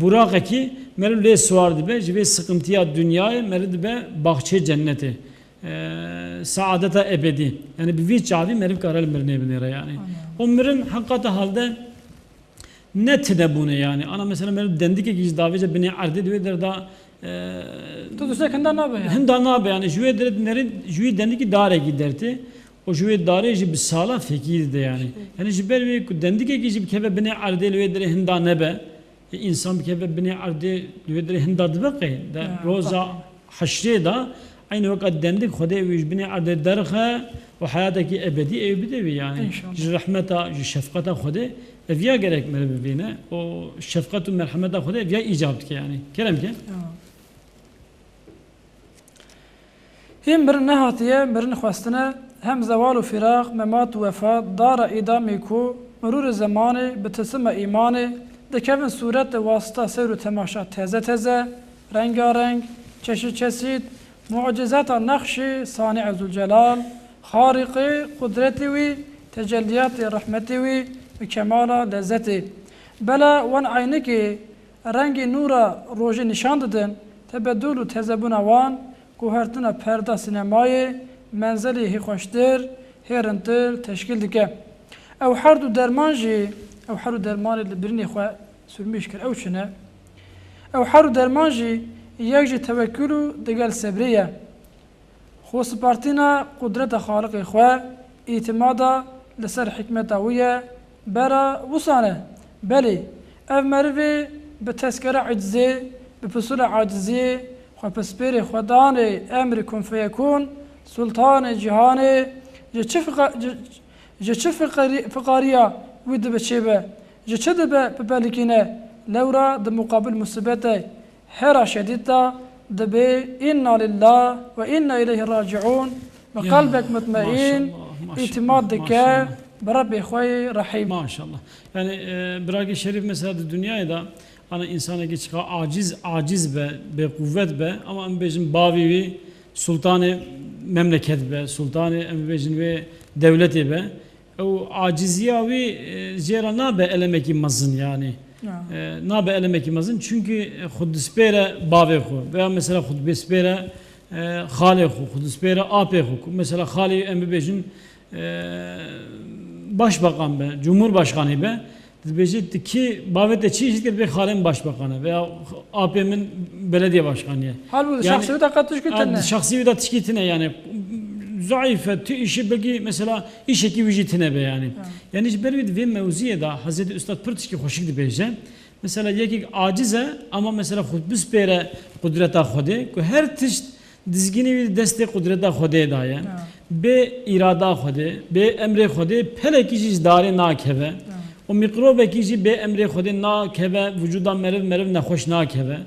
buraqekî meriv lê siwar dibe, ji vê siqintiya dinyayê meriv dibe baxçeyê cennetê. E, saadeta ebedî. Yani bi vî çavî meriv kare li mirinê binêre yani. Amin. O mirin heqata halde ne tine bûne yani. Ana mesela meriv dendikekî ji davêje binê erdê di wê derda, e, Tu dusek hinda nabe yani. Hinda nabe yani. Ji wê derê nerin, ji wî dendikî darekî dertê. O ji wê darê jî bi sala fekî dide yani. Şey. Yani ji ber wê ku dendikekî jî bikeve binê erdê li wê derê hinda nebe. E, însan bikeve binê erdê li wê derê hinda dibe qey. De Ya, roza bak. Heşrê de eynî weka dendik Xwedê wî ji binê erdê derxe û heyatekî ebedî ew bide wî yani. İnşallah. Ji rehmeta, ji şefqeta Xwedê ev ya gerek meriv bibîne. O şefqet û merhemeta Xwedê ev ya îcab dike yani. Kerem ke. Ya. Hîn mirin nehatiye, mirin xwestine, hem zewal û firaq, memat û wefat, dara îdamê ku, mirûrê zemanê, bi tilsima îmanê, dikevin sûret û wasita seyr û temaşa teze teze, rengareng, çeşît çeşît, mucizata nexşê Sani'ê Zûlcelal, Xaliqê, qudretê wî, tecelliyatê rehmetê wî, bi kemala lezzetê. Bela wan eynikê, rengê nûra rojê nîşan didin, tebedûl û tezebûna wan, guhertina perda sînemayê, menzelê hê xweştir, hê rintir teşkîl dike. Ew her du derman jî, ew her du dermanê li birînê xwe sürmîş kir, ew çi ne? Ew her du derman jî yek ji tewekul û digel sebrê ye. Xwespartina qudreta Xaliqê xwe, îtimada li ser hikmeta wî ye, bera wisa ne. Belê, ev merivê bi tezkera ecizê, bi pisûla aciziyê, xwe pispêrê xwedanê emrê kun feyekun, sultanê cîhanê, ji çi fiqa-, ji, ji çi fiqarî-, fiqariya wî dibe çêbe, ji çi dibe bipelikîne, lewra di muqabil musibetê, hera şedîd de dibê "Înna lillah ve înna ileyhî raciûn", bi Ya, qelbek mutmeîn, maşallah, maşallah, îtîmat dike maşallah. Bi Rebbê xwe yê Rehîm. Maşallah. Yani, e, birakê şerîf mesela di dinyayê de, ana, însanekî çiqa aciz, aciz be, bêquwet be, ama em bêjin bavê wî sultanê memleket be, sultanê, em bêjin wê dewletê be, ew aciziya wî, e, jê re nabe elemekî mezin, yani. Ya. E, nabe elemekî mezin, çünkü, e, xwe dispêre bavê xwe veya mesela xwe dispêre, e, xalê xwe, xwe dispêre apê xwe. Ku mesela xalê em bibêjin, e, başbakan be, cumhurbaşkanê be, dibêje, "Tu kî, bavê te çi îş dike?" Dibê, "Xalê min başbakan e veya apê min belediye başkanı ye." Halbuki Yani, şexsî wî de qet tişkî ha, tune. Şexsî wî de tişkî tune yani. Zayıf e, tu îşi belkî mesela îşekî wî jî tune be yani. Ha. Yani ji ber wî di vê mewziyê de Hezretî Ustad pir tişkî xweşik dibêje. Mesela yekek aciz e, ama mesela xwe bispêre qudreta Xwedê, ku her tişt dizgînê wî di destê qudreta Xwedê de ye. Ya. Bê îrada Xwedê, bê emrê Xwedê pelekî jî ji darê nakeve. Ya. Û mîkrobekî jî bê emrê Xwedê nakeve vücuda meriv, meriv nexweş nakeve.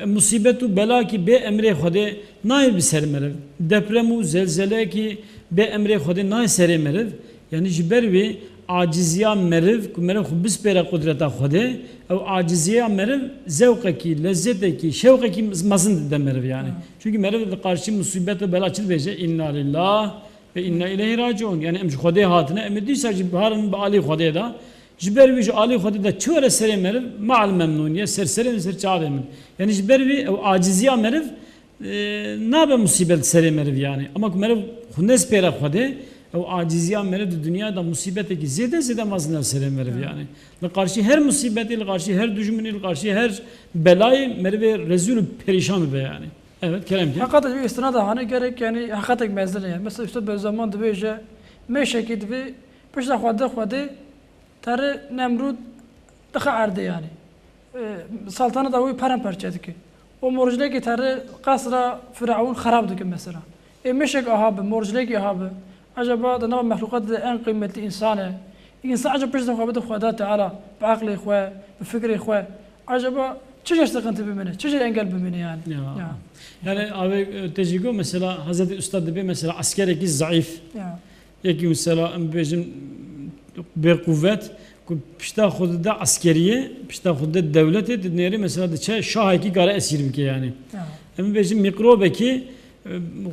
Musîbet û belakî bê emrê Xwedê nayê bi ser meriv. Deprem û zelzelekî bê emrê Xwedê nayê serê meriv. Yani ji ber wê aciziya meriv, ku meriv xwe bispêre qudreta Xwedê, ew aciziya meriv zewqekî, lezzetekî, şewqekî mezin dide meriv yani. Ha. Çünkü meriv li qarşî musîbet û bela çi dibêje? "Înna lillah ve înna ileyhî raciûn." Yani em ji Xwedê hatine, em ê dîsa jî biharin bi alî Xwedê de. Ji ber wî ji alî Xwedê de çi were serê meriv, me'al memnûniyet, ser serê min, ser çavê min. Yani ji ber wî ew aciziya meriv, e, nabe musîbet serê meriv yani. Ama ku meriv xwe nespêre Xwedê, Ew aciziya meriv di dinya de musîbetekî zêde zêde mezin e serê meriv yani. Li qarşî her musîbetê, li qarşî her dijminî, li qarşî her belayê merivê rezîl û perîşan bibe yani. Evet, kerem ki. Heqet bi îstinada hane gerek yani heqetek mezin e. Mesela Üstad Bediüzzaman dibêje, mêşekî divê pişta xwe de xwedê terê Nemrûd dixe erdê yani. E, saltaneta wî peramperçe dike. Û morcilekî terê qesra Firavûn xerab dike mesela. Ê mêşek aha bi, morcilekî aha bi. Ecaba di nava mexlûqatê de en qîmetlî însan e. Însan ecaba pişta xwe bide Xweda Teala, bi eqlê xwe, bi fikrê xwe. Ecaba çi jê siqintî bimîne, çi jê engel bimîne yani? Ya. Ya. Yani abi, e, te jî got mesela Hezretî Ustad dibê mesela eskerekî zeîf. Ya. Yekî mesela em bibêjin bêquwet, ku pişta xwe dide eskeriyê, pişta xwe dide dewletê, dinêrê mesela diçe şahekî kare esîr bike yani. Ya. Em bibêjin mîkrobekî, e,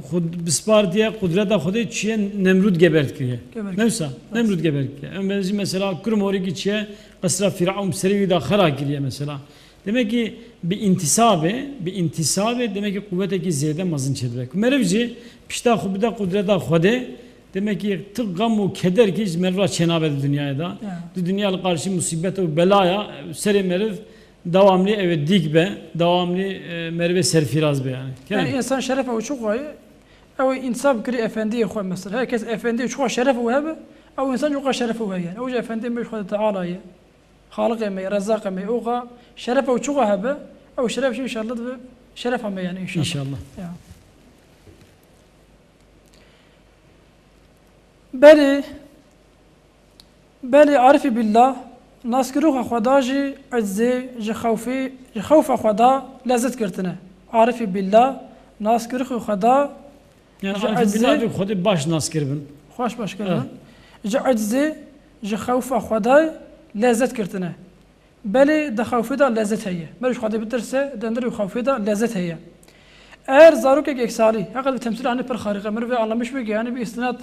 xwe bispardiye qudreta Xwedê çiye Nemrûd gebert kiriye. Gebert kiriye. Ne wisa? Evet. Nemrûd gebert kiriye. Em bibêjin mesela kurmorîkî çiye qesra Fîraun serê wî de xera kiriye mesela. Demek ki bi întisabê, bi întisabê demek ki quwetekî zêde mezin çêdibe. Ku meriv jî pişta xwe bide qudreta Xwedê, demek ki tu xem û keder kî ji meriv re çênabe di dinyayê de. Ya. Di dinya li qarşî musîbet û belaya serê meriv dewamlî ew ê dîk be, dewamlî, e, merivê serfîraz be yani. Yani Kerem. Însan şerefa û çi xwe ye, ew ê întisab kirî efendiyê xwe mesela. Her kes efendiyê çi xwe şeref û hebe, ew însan çi xwe şeref û heye yani. Ew jî efendiyê me ji Xwedê Teala ye. Xaliqê me, Rezzaqê me, oxa şerefa û çi xwe hebe, ew şeref jî înşallah dibe şerefa me yani înşallah. İnşallah. Ya. Belê, belê arifî billah, naskirîxa Xweda jî eczê, ji xewfê, ji xewfa Xweda lezet girtine. Arifî billah, naskirîxî Xweda Yani ji arifî billah eczê, bi Xwedê baş nas kiribin. Xweş baş kiribin. Eh. Ji eczê, ji xewfa Xwedayê lezet girtine. Belê di xewfê de lezet heye. Meriv ji Xwedê bitirse, di nirê xewfê de lezet heye. Eğer zarokek yeksalî, heqet bi temsîl anî pir xarîqe, meriv vê anlamiş bike, yani bi îstinad,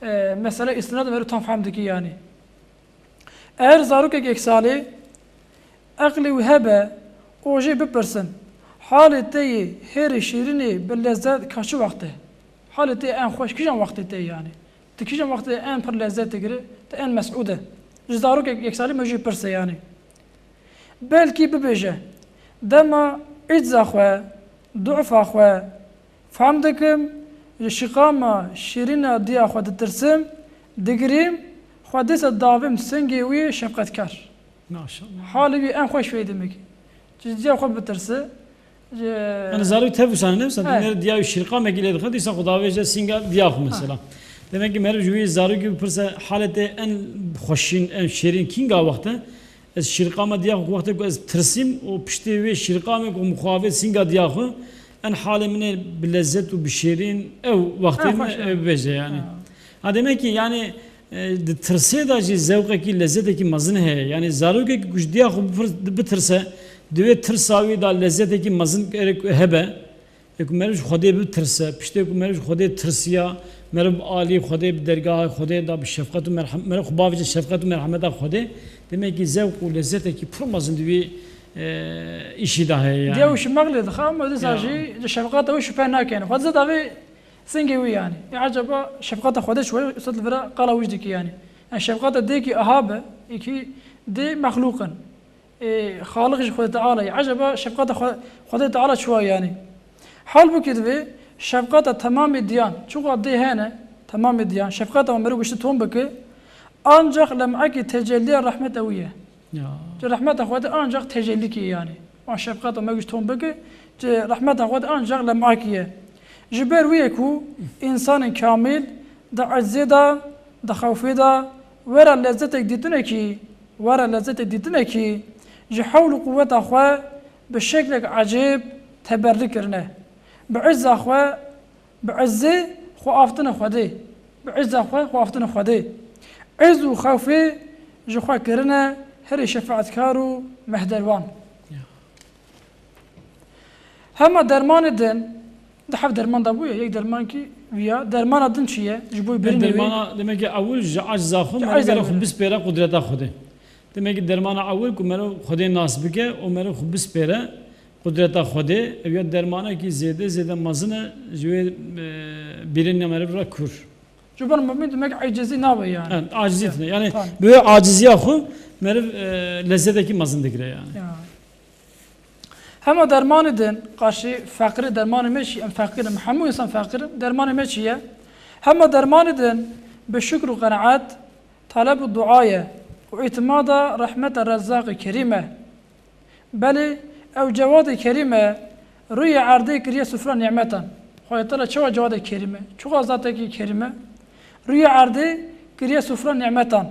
e, mesele îstinad meriv tam fehm dike yani. Eğer zarokek yeksalî, eqlê wî hebe, û jê bipirsin, halê te yê hêrê şêrînê bi lezet ka çi wext e? Halê te en xweş kîjan wextê te yani? Tu kîjan wextê en pir lezet digire, tu en mesûd e. Ji zarokek yeksalî me jê pirse yani. Belkî bibêje, dema îcza xwe, du'fa xwe fehm dikim, ji şiqama şêrîna diya xwe ditirsim, digirîm, xwe dîsa davêm singê wî şefqetkar. Maşallah. Halê wî en xweş feyde me kî. Ji diya xwe bitirse, ji Yani zarok tev wisa ne wisa, He. Dinêre diya wî şîrqamekî lê dixe, dîsa xwe davêje sînga diya xwe mesela. Demek ki meriv ji wî zarokî bipirse, halê te en xweşîn, en şêrîn kînga wext e? Ez şîrqama diya xwe ku wextê ku ez tirsîm û piştê wê şîrqamê ku min xwe avêt sînga diya xwe, en halê min ê bi lezzet û bi şêrîn ew wextê Ha, min xweş e. Ew bibêje yani. Ha. Ha, demek ki yani, e, di tirsê de jî zewqekî, lezzetekî mezin heye. Yani zarokek ku ji diya xwe bipir-, bitirse, di wê tirsa wî de lezzetekî mezin gerek hebe. Ê ku meriv ji Xwedê bitirse, piştê ku meriv ji Xwedê tirsiya, meriv bi alî Xwedê, bi dergaha Xwedê de, bi şefqet û merhem-, meriv xwe bavêje şefqet û merhemeta Xwedê, demek ki zewq û lezzetekî pir mezin di wî, e, îşî de heye yani. Diya wî şimaq lê dixe, ama dîsa Ya. jî ji şefqeta wî şüphe nake yani. Xwedê zêde avê singê wî yani. Ê eceba şefqeta Xwedê çi ye? Usta li vira qala wî jî dike yani. Yani şefqeta dêkî aha be, êkî dê mexlûq in. Ê, Xaliq jî Xwedê Teala ye. Eceba şefqeta Xwe-, Xwedê Teala çi wa yani? Halbûkî divê şefqeta temamê diyan, çuqa dê hene, temamê diyan, şefqeta wan meriv giştî tom bike, ancak lem'ekî tecelliya rehmeta wî ye. Ya. Ji rehmeta Xwedê ancak tecellî kê yani. Wan şefqeta me giştî tom bike, ji rehmeta Xwedê ancak lem'ekî ye. Ji ber wî ye ku însanên kamîl di eczê de, di xewfê de, wera lezzetek dîtinekî, were lezzetê dîtinekî ji hewl û quweta xwe bi şeklek ecêb teberrî kirine. Bi izza xwe, bi izzê xwe aftine Xwedê. Bi izza xwe xwe aftine Xwedê. Iz û xewfê ji xwe kirine herî şefeatkar û mehderwan. Ya. Hema dermanê din, di heft derman de bûye, yek dermankî viya. Dermana din çi ye? Ji bo birînê wê. Dermana, demek ki ewil ji ecza xwe, Ji meriv ecza gere xwe xwe. bispêre qudreta Xwedê. Demek ki dermana ewil ku meriv Xwedê nas bike û meriv xwe bispêre qudreta Xwedê, ev ya dermanekî zêde, zêde mezin e ji wê, e, birînê meriv re kûr. Ji ber mumîn demek ecizî nabe yani. Evet, acizî tine. Yani Tamam. bi wê aciziya xwe meriv, e, lezzetekî mezin digire yani. Ya. Hema dermanê din qarşî feqirî dermanê me çi ye? Em feqîr in. Hemû insan feqîr in. Dermanê me çi ye? Hema dermanê din bi şukr û qenaet, taleb û dua ye û îtimada rehmeta Rezzaqê Kerîm e. Belê, ew Cewadê Kerîm e, rûyê erdê kiriye sufra nîmetan. Xwedê Teala çawa Cewadê Kerîm e? Çiqa zatekî Kerîm e? Rûyê erdê kiriye sufra nîmetan.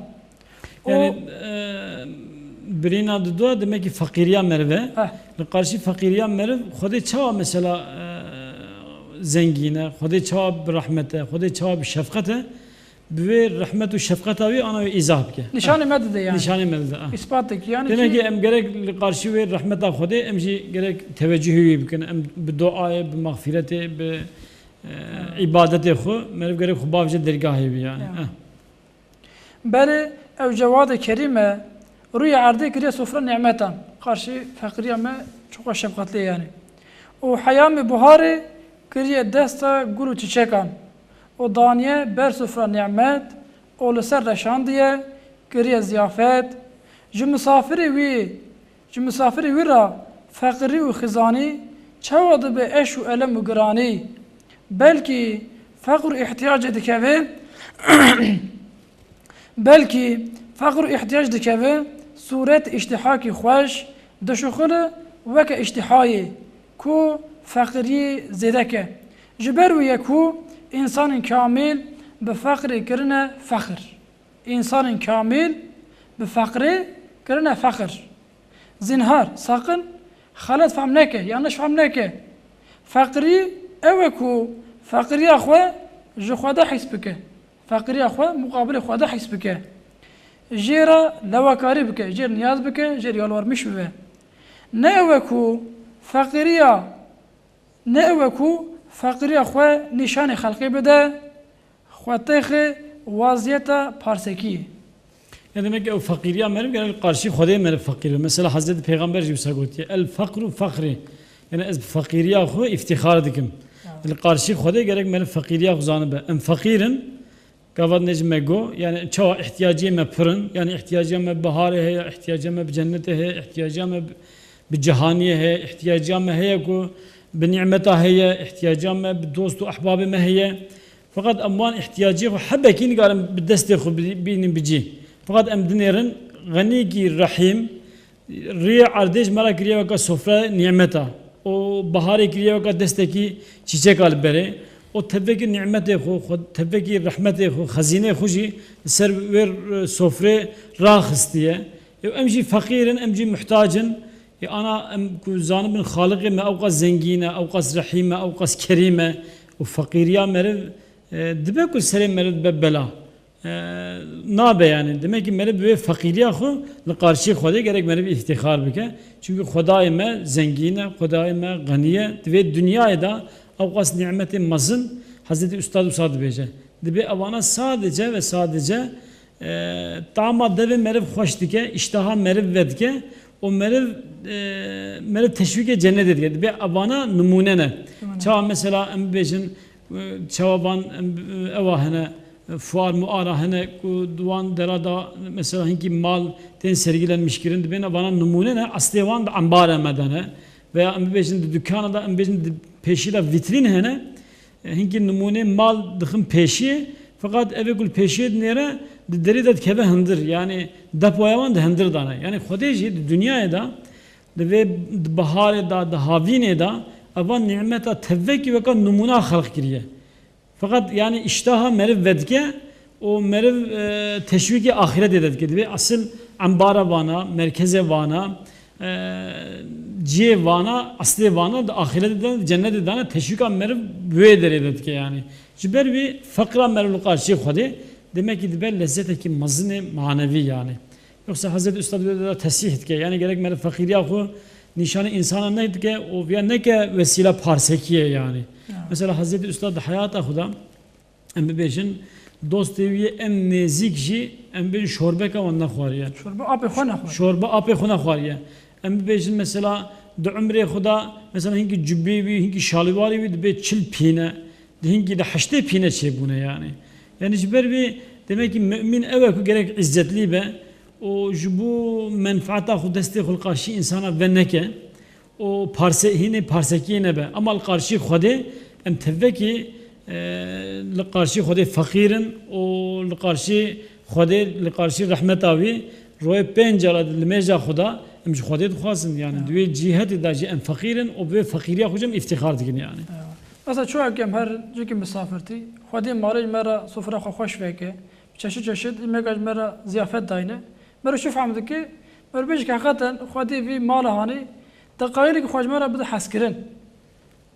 Yani, Û e, birîna dido demek ki feqîriya meriv e. Heh. Li qarşî feqîriya meriv Xwedê çawa mesela, e, zengîn e, Xwedê çawa bi rehmet e, Xwedê çawa bi şefqet e, bi wê rehmet û şefqeta wî ana wê îzah bike. Nîşanê me dide yani. Nîşanê me dide, ah. Îspatek yani Demek ki ki em gerek li qarşî wê rehmeta Xwedê em jî gerek tevecihê wî bikin. Em bi duayê, bi mexfîretê, bi, e, îbadetê xwe, meriv gerek xwe bavêje dergahê wî yani. Ya. Eh. Belê ew Cewadê Kerîm e, rûyê erdê kiriye sofra nîmetan. Qarşî feqîriya me çiqa şefqetli yani. Û heyamê buharê kiriye desta gul û çiçekan. Û daniye ber sofra nîmet, û li ser reşandiye kiriye ziyafet. Ji misafirê wî, ji misafirê wî re feqîrî û xizanî çawa dibe eş û elem û giranî? Belkî feqr û îhtiyacê dikeve, belkî feqr û îhtiyac dikeve sûret îştihakî xweş, dişuxile weke îştihayê ku feqiriyê zêde ke. Ji ber wî ye ku însanên kamîl bi feqrê kirine fexir. Însanên kamîl bi feqrê kirine fexir. Zinhar, saqin xelet fehm neke, yanlış fehm neke. Feqirî ew e ku feqiriya xwe ji Xwedê hîs bike. Feqiriya xwe muqabilê Xwedê hîs bike. Jê re lewakarî bike, jê re niyaz bike, jê re yalwarmiş bibe. Ne ew e ku feqiriya, ne ew e ku feqiriya xwe nîşanê xelkê bide, xwe têxe waziyeta parsekiyê. Ya demek ki ew feqîriya meriv gerek li qarşî Xwedê meriv feqîr be. Mesela Hezretî Pêxember jî wisa gotiye, "El feqru fexrî." Yani ez bi feqîriya xwe îftîxar dikim. Ya. Li qarşî Xwedê gerek meriv feqîriya xwe zanibe. Em feqîr in, gava ne jî me got, yani çawa ihtiyaciyê me pir in, yani ihtiyaciya me bi biharê heye, ihtiyaciya me bi cennetê heye, ihtiyaciya me bi, bi cihaniyê heye, ihtiyaciya me heye ku bi nîmeta heye, ihtiyaciya me bi dost û ehbabê me heye. Feqet em wan ihtiyacê xwe hebekî nikarin bi destê xwe bi-, bînin bi cî. Feqet em dinêrin xenîkî rehîm, rûyê erdê ji me re kiriye weke sofre nîmeta. Û biharê kiriye weke destekî çîçeka li berê. Û tevekî nîmetê xwe, xwe, tevekî rehmetê xwe, xezînê xwe jî li ser wê, e, sofrê raxistiye. Û em jî feqîr in, em jî muhtac in. Ê ana em ku zanibin Xaliqê me ewqas zengîn e, ewqas rehîm e, ewqas kerîm e û feqîriya meriv, e, dibe ku serê meriv dibe bela. E, nabe yani. Demek ki meriv bi wê feqîriya xwe li qarşî Xwedê gerek meriv îftîxar bike. Çimkî Xwedayê me zengîn e, Xwedayê me xenî ye. Di vê dinyayê de ewqas nîmetê mezin Hezretî Ustad wisa dibêje. Dibe evana sadece ve sadece, e, tama devê meriv xweş dike, îşteha meriv vedike û meriv, e, meriv teşwîkê cennetê dike. Dibe evana nimûne ne. Nimûne. Çawa mesela em bibêjin, e, çawa van em, e, ewa hene, e, fuar muara hene ku di wan dera da mesela hinkî mal tên sergilenmiş kirin, dibên evana nimûne ne, eslê wan di embara me de ne. Veya em bibêjin di dukana da, em bêjin di pêşî de vîtrîn hene, e, hinkî nimûnê mal dixin pêşiyê, feqet evê ku li pêşiyê dinêre, di derî de dikeve hundir. Yanî depoya wan di hundir de ne. Yanî Xwedê jî di dinyayê de, di vê, di biharê de, di havînê de, eva nîmeta tevekî weka nimûna xelq kiriye. Feqet, yanî, îşteha meriv vedike û meriv, e, teşwîkê axîretê de dike. Divê esil embara vana, merkezê vana, e, cihê vana, eslê vana di axîretê de, di cennetê de ne, teşwîka meriv bi wê derê de dike, yanî. Ji ber wî feqra meriv li qarşiyê Xwedê, demek ki dibe lezzetekî mezinê manevî, yanî. Yoksa Hezretî Ustad wê de tesîh dike. Yanî gerek meriv feqîriya xwe nîşanî însana nedike û viya neke wesîla parsekiyê yanî. Ya. Mesela Hezretî Ustad di heyata xwe de, em bibêjin, dostê wî yê en nêzîk jî, em bibêjin, şorbeka wan nexwariye. Şorba apê xwe nexwariye. Şorba apê xwe nexwariye. Em bibêjin mesela di umrê xwe de, mesela hinkî cubê wî, hinkî şalîwarê wî dibê çil pîne. Di hinkî de heştê pîne çêbûne yanî. Yani ji ber vê demek ki mümin ew e ku gerek izzetlî be û ji bo menfaeta xwe destê xwe li qarşî insana veneke û parse-, hînê parsekiyê nebe. Ama li qarşî Xwedê em tevekî, e, li qarşî Xwedê feqîr in û li qarşî Xwedê, li qarşî rehmeta wî royê pênc cara di limêja xwe de em ji Xwedê dixwazin. Yani di wê cîhetê de jî em feqîr in û bi vê feqîriya xwe jî em îftîxar dikin yani. Mesela çoğu em her ciki misafirtî, Xwedê malê ji me re sofra xwe xweş veke, çeşit çeşit îmeka ji me re ziyafet dayne. Mero çi fehm dike? Mero bêjik heqeten Xwedê vî mala hanî deqayîlek xwe ji me re bide hezkirin.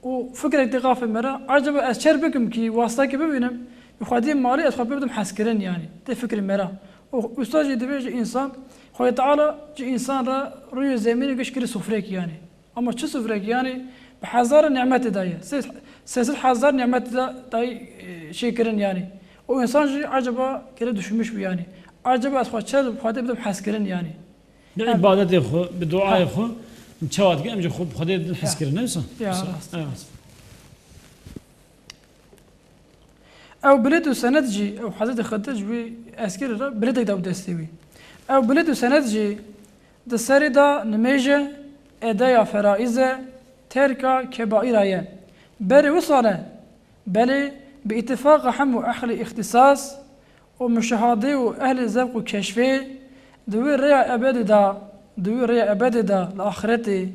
Û fikrek tê qafê me re, acaba ez çer bikim kî wastakî bibînim, bi Xwedê malê ez xwe pê bidim hezkirin yani. Tê fikrê me re. Û usta jî dibêje însan, Xwedê Teala ji însan re rûyê zemînê giş kirî sofrek yani. Ama çi sofrek yani? Bi hezara nimetê daye. Sê-, sê sed hezar nimetê da-, dayî, e, şey kirin yani. O insan jî acaba kere düşünmüş bû yani. Acaba ez xwe çer bi Xwedê bidim hezkirin yani. Bi ibadetê xwe, bi duayê xwe, em çawa dikin, em jî xwe bi Xwedê din hes kirin, ne wisa? Ya, wisa, rast, ya. Rast. Ew bilêt û senet jî, ew Hezretî Xedir ji wî eskirî re bilêtek da bi destê wî. Ew bilêt û senet jî di serê de nimêj e, edeya feraîz e, terka kebaîra ye. Berê wisa ne? Belê, bi îtifaqa hemû ehlê îxtîsas û muşahadê û ehlê zevq û keşfê, di wî rêya ebedê de, di wî rêya ebedê de li axretê,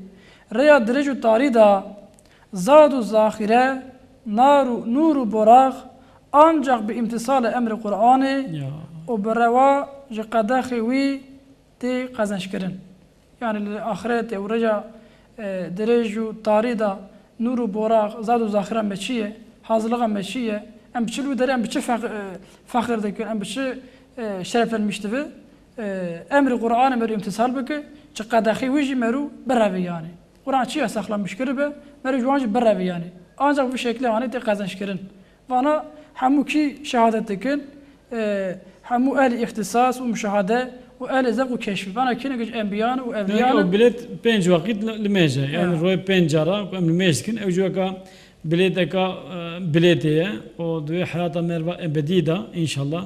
rêya dirêj û tarî de, zad û zaxîre, nar û, nûr û borax, ancax bi îmtîsalê emrê Qur'anê Ya. û bi rewa ji qedexê wî tê qezençkirin. Yani li axretê û rêya, e, dirêj û tarî de nûr û borax, zad û zaxira me çi ye? Hazirlixa me çi ye? Em bi çi li wî derê, em bi çi fex-, e, fexir dikin? Em bi çi, e, şereflenmiş dibi? E, emrê Qur'anê me rû îmtîsal bike, çi qedexî wî jî me rû bireve yani. Qur'an çi yasaklamiş kiribe, me rû ji wan jî bireve yani. Ancak bi şeklê hanê tê qezençkirin. Vana hemû kî şehadet dikin, e, hemû ehlî îxtîsas û muşahede û ehlî zevq û keşfî. Vana kî ne giş enbiyan û Demek evliyan ki in. O bilêt pênc waqît li, li mêj e. Yani Ya. royê pênc cara ku em li mêj dikin, ew jî weka bilêteka, e, bilêtê ye. O di wê heyata me re va ebedî de, înşallah,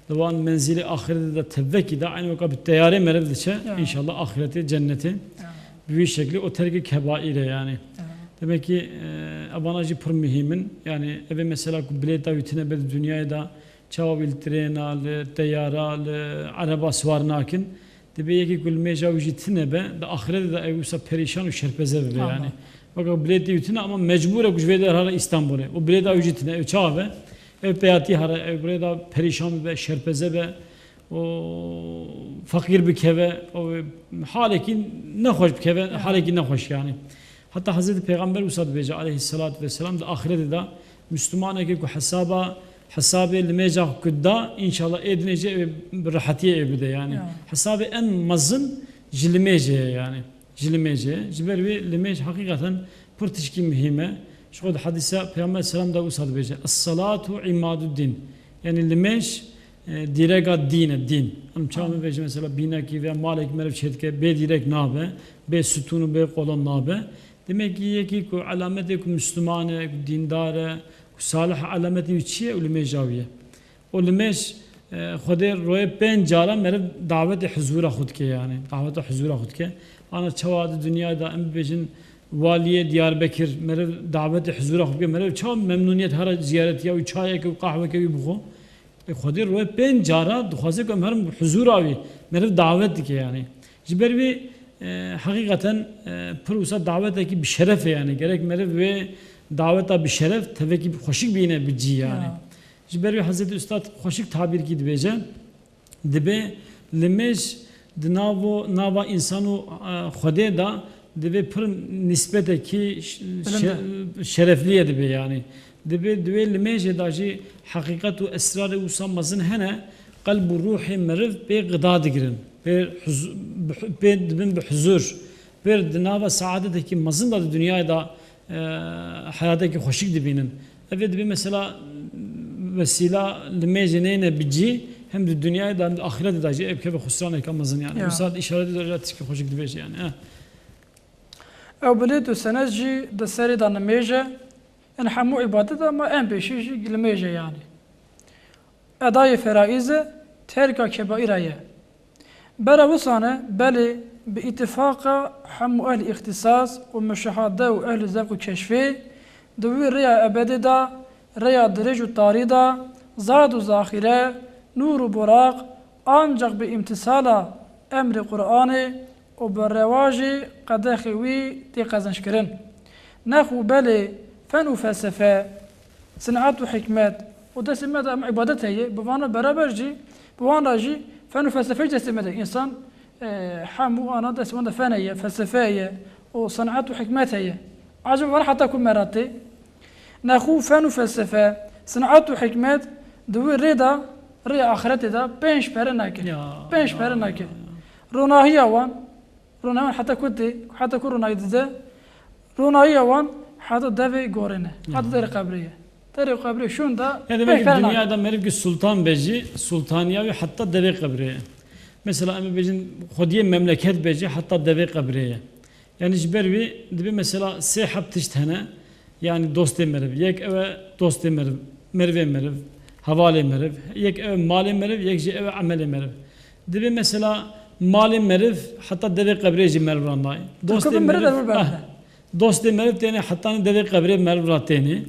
di wan menzîlê axirete de tevekî de, aynı weka bi teyarê meriv diçe, Ya. înşallah axirete, cennete. Ya. Bi wî şeklî o terkê kebaîr e yani. Ya. Demek ki, e, evana jî pir muhîm in. Yani evê mesela ku bilêta wî tine be di dinyayê de, çawa wî li trêna, li teyara, li ereba siwar nakin. Dibê yekî ku limêja wî jî tine be, di axirete de ew wisa perîşan û şerpeze bibe Aha. yani. Weke bilêtê wî tine ama mecbûr e ku ji vê derê here Îstanbulê. Û bilêta wî jî tine, ew çawa be? Ew peyatî here, ew bi rê de perîşan bibe, şerpeze be, û feqîr bikeve, û halekî nexweş bikeve, Ya. halekî nexweş yani. Heta Hezretî Pêxember wisa dibêje aleyhisselatu vesselam, di axirete de Müslümanekî ku hesaba, hesabê limêja ku da, înşallah ê dinê jî ew bi rehetiyê ew bide yani. Ya. Hesabê en mezin ji limêjê ye yani. Ji limêjê ye. Ji ber wê limêj heqîqeten pir tişkî muhîm e. Ji xwe di hedîsa Pêxember selam de wisa dibêje, "Es-salatu imaduddin." Yani limêj, e, dîreka dîn e, dîn. Em çawa bibêje mesela bînekî veya malekî meriv çêdike, bê dîrek nabe, bê stûn û bê kolon nabe. Demek ki yekî ku elametê ku Müslüman e, ku dîndar e, ku salih e, elametê wî çi ye? Û limêja wî ye. Û limêj, e, Xwedê royê pênc cara meriv dawetê huzûra xwe dike yani. Daweta huzûra xwe dike. Ana çawa di dinyayê de em bibêjin waliyê Diyarbekir meriv dawetê huzûra xwe bike. Meriv çawa memnûniyet here ziyaretiya wî çayeke û qahweke wî bixwe. E, Xwedê royê pênc cara dixwaze ku em herin bi huzûra wî, meriv dawet dike yani. Ji ber wî, e, heqîqeten, e, pir wisa dawetekî bi şeref e yani. Gerek meriv wê daweta bi şeref, tevekî xweşik bîne bi cî yani. Ya. Ji ber wî Hezretî Ustad xweşik tabîrkî dibêje, dibê limêj di navo, nava însan û, e, Xwedê de divê pir nisbetekî ş-, Bilind e. şe-, şereflî ye dibê yani. Dibê di wê limêjê de jî heqîqet û esrarê wisa mezin hene, qelb û ruhê meriv pê qida digirin, pê huz-, bi hu-, pê dibin bi huzur, pê di nava seadetekî mezin de di dinyayê de, e, heyatekî xweşik dibînin. Ev ê dibê mesela wesîla limêjê neyne bi cî, hem di dinyayê de hem di axiretê de jî ev keve xusraneke mezin yani. Ya. Wisa îşaretê de tişkî xweşik dibêje yani. Eh. Ew bilêt û senet jî di serê de nimêj e. Yanî hemû îbadet e, ama en pêşî jî limêj e yanî. edayê feraîzê terka kebaîra ye. Bera wisane, belê, bi îtifaqa hemû ehlî îxtîsas û muşahade û ehlî zevq û keşfê, di wî rêya ebedê de, rêya dirêj û tarî de, zad û zaxîre, nûr û buraq, ancaq bi îmtîsala emrê Qur'anê û bi rewajê qedexê wî tê qezençkirin. Nexwe belê, fen û felsefe, sin'et û hikmet û destê me de em îbadet heye, bi vana beraber jî, bi wan re jî fen û felsefe jî destê me de. Însan, e, hemû ana destê wan de fen heye, felsefe heye û sin'et û hikmet heye. Acaba vana heta ku me re tê? Nexwe fen û felsefe, sin'et û hikmet di wî rê de, rê axretê de pênc pere nake. Ya, pênc ya, pere nake. Ya, ya. Ronahiya wan, ronahiya wan heta ku tê, heta ku ronahî dide, ronahiya wan heta devê gorê ne. Ya. Heta derê qebrê ye. Derê qebrê şûn de. Ya, demek pênc ki pere nake. Dünyada meriv ki sultan be jî, sultaniya wî heta devê qebrê ye. Mesela em ê bêjin xwediyê memleket be jî heta devê qebrê ye. Yani ji ber wî dibê mesela sê heb tişt hene. Yani dostê meriv. Yek ew e dostê meriv, merivê meriv, hevalê meriv. Yek ew e malê meriv, yek jî ew e emelê meriv. Dibê mesela malê meriv heta devê qebrê jî meriv re nayê. Dostê meriv, meriv, eh, dostê meriv têne hetanî devê qebrê meriv re têne.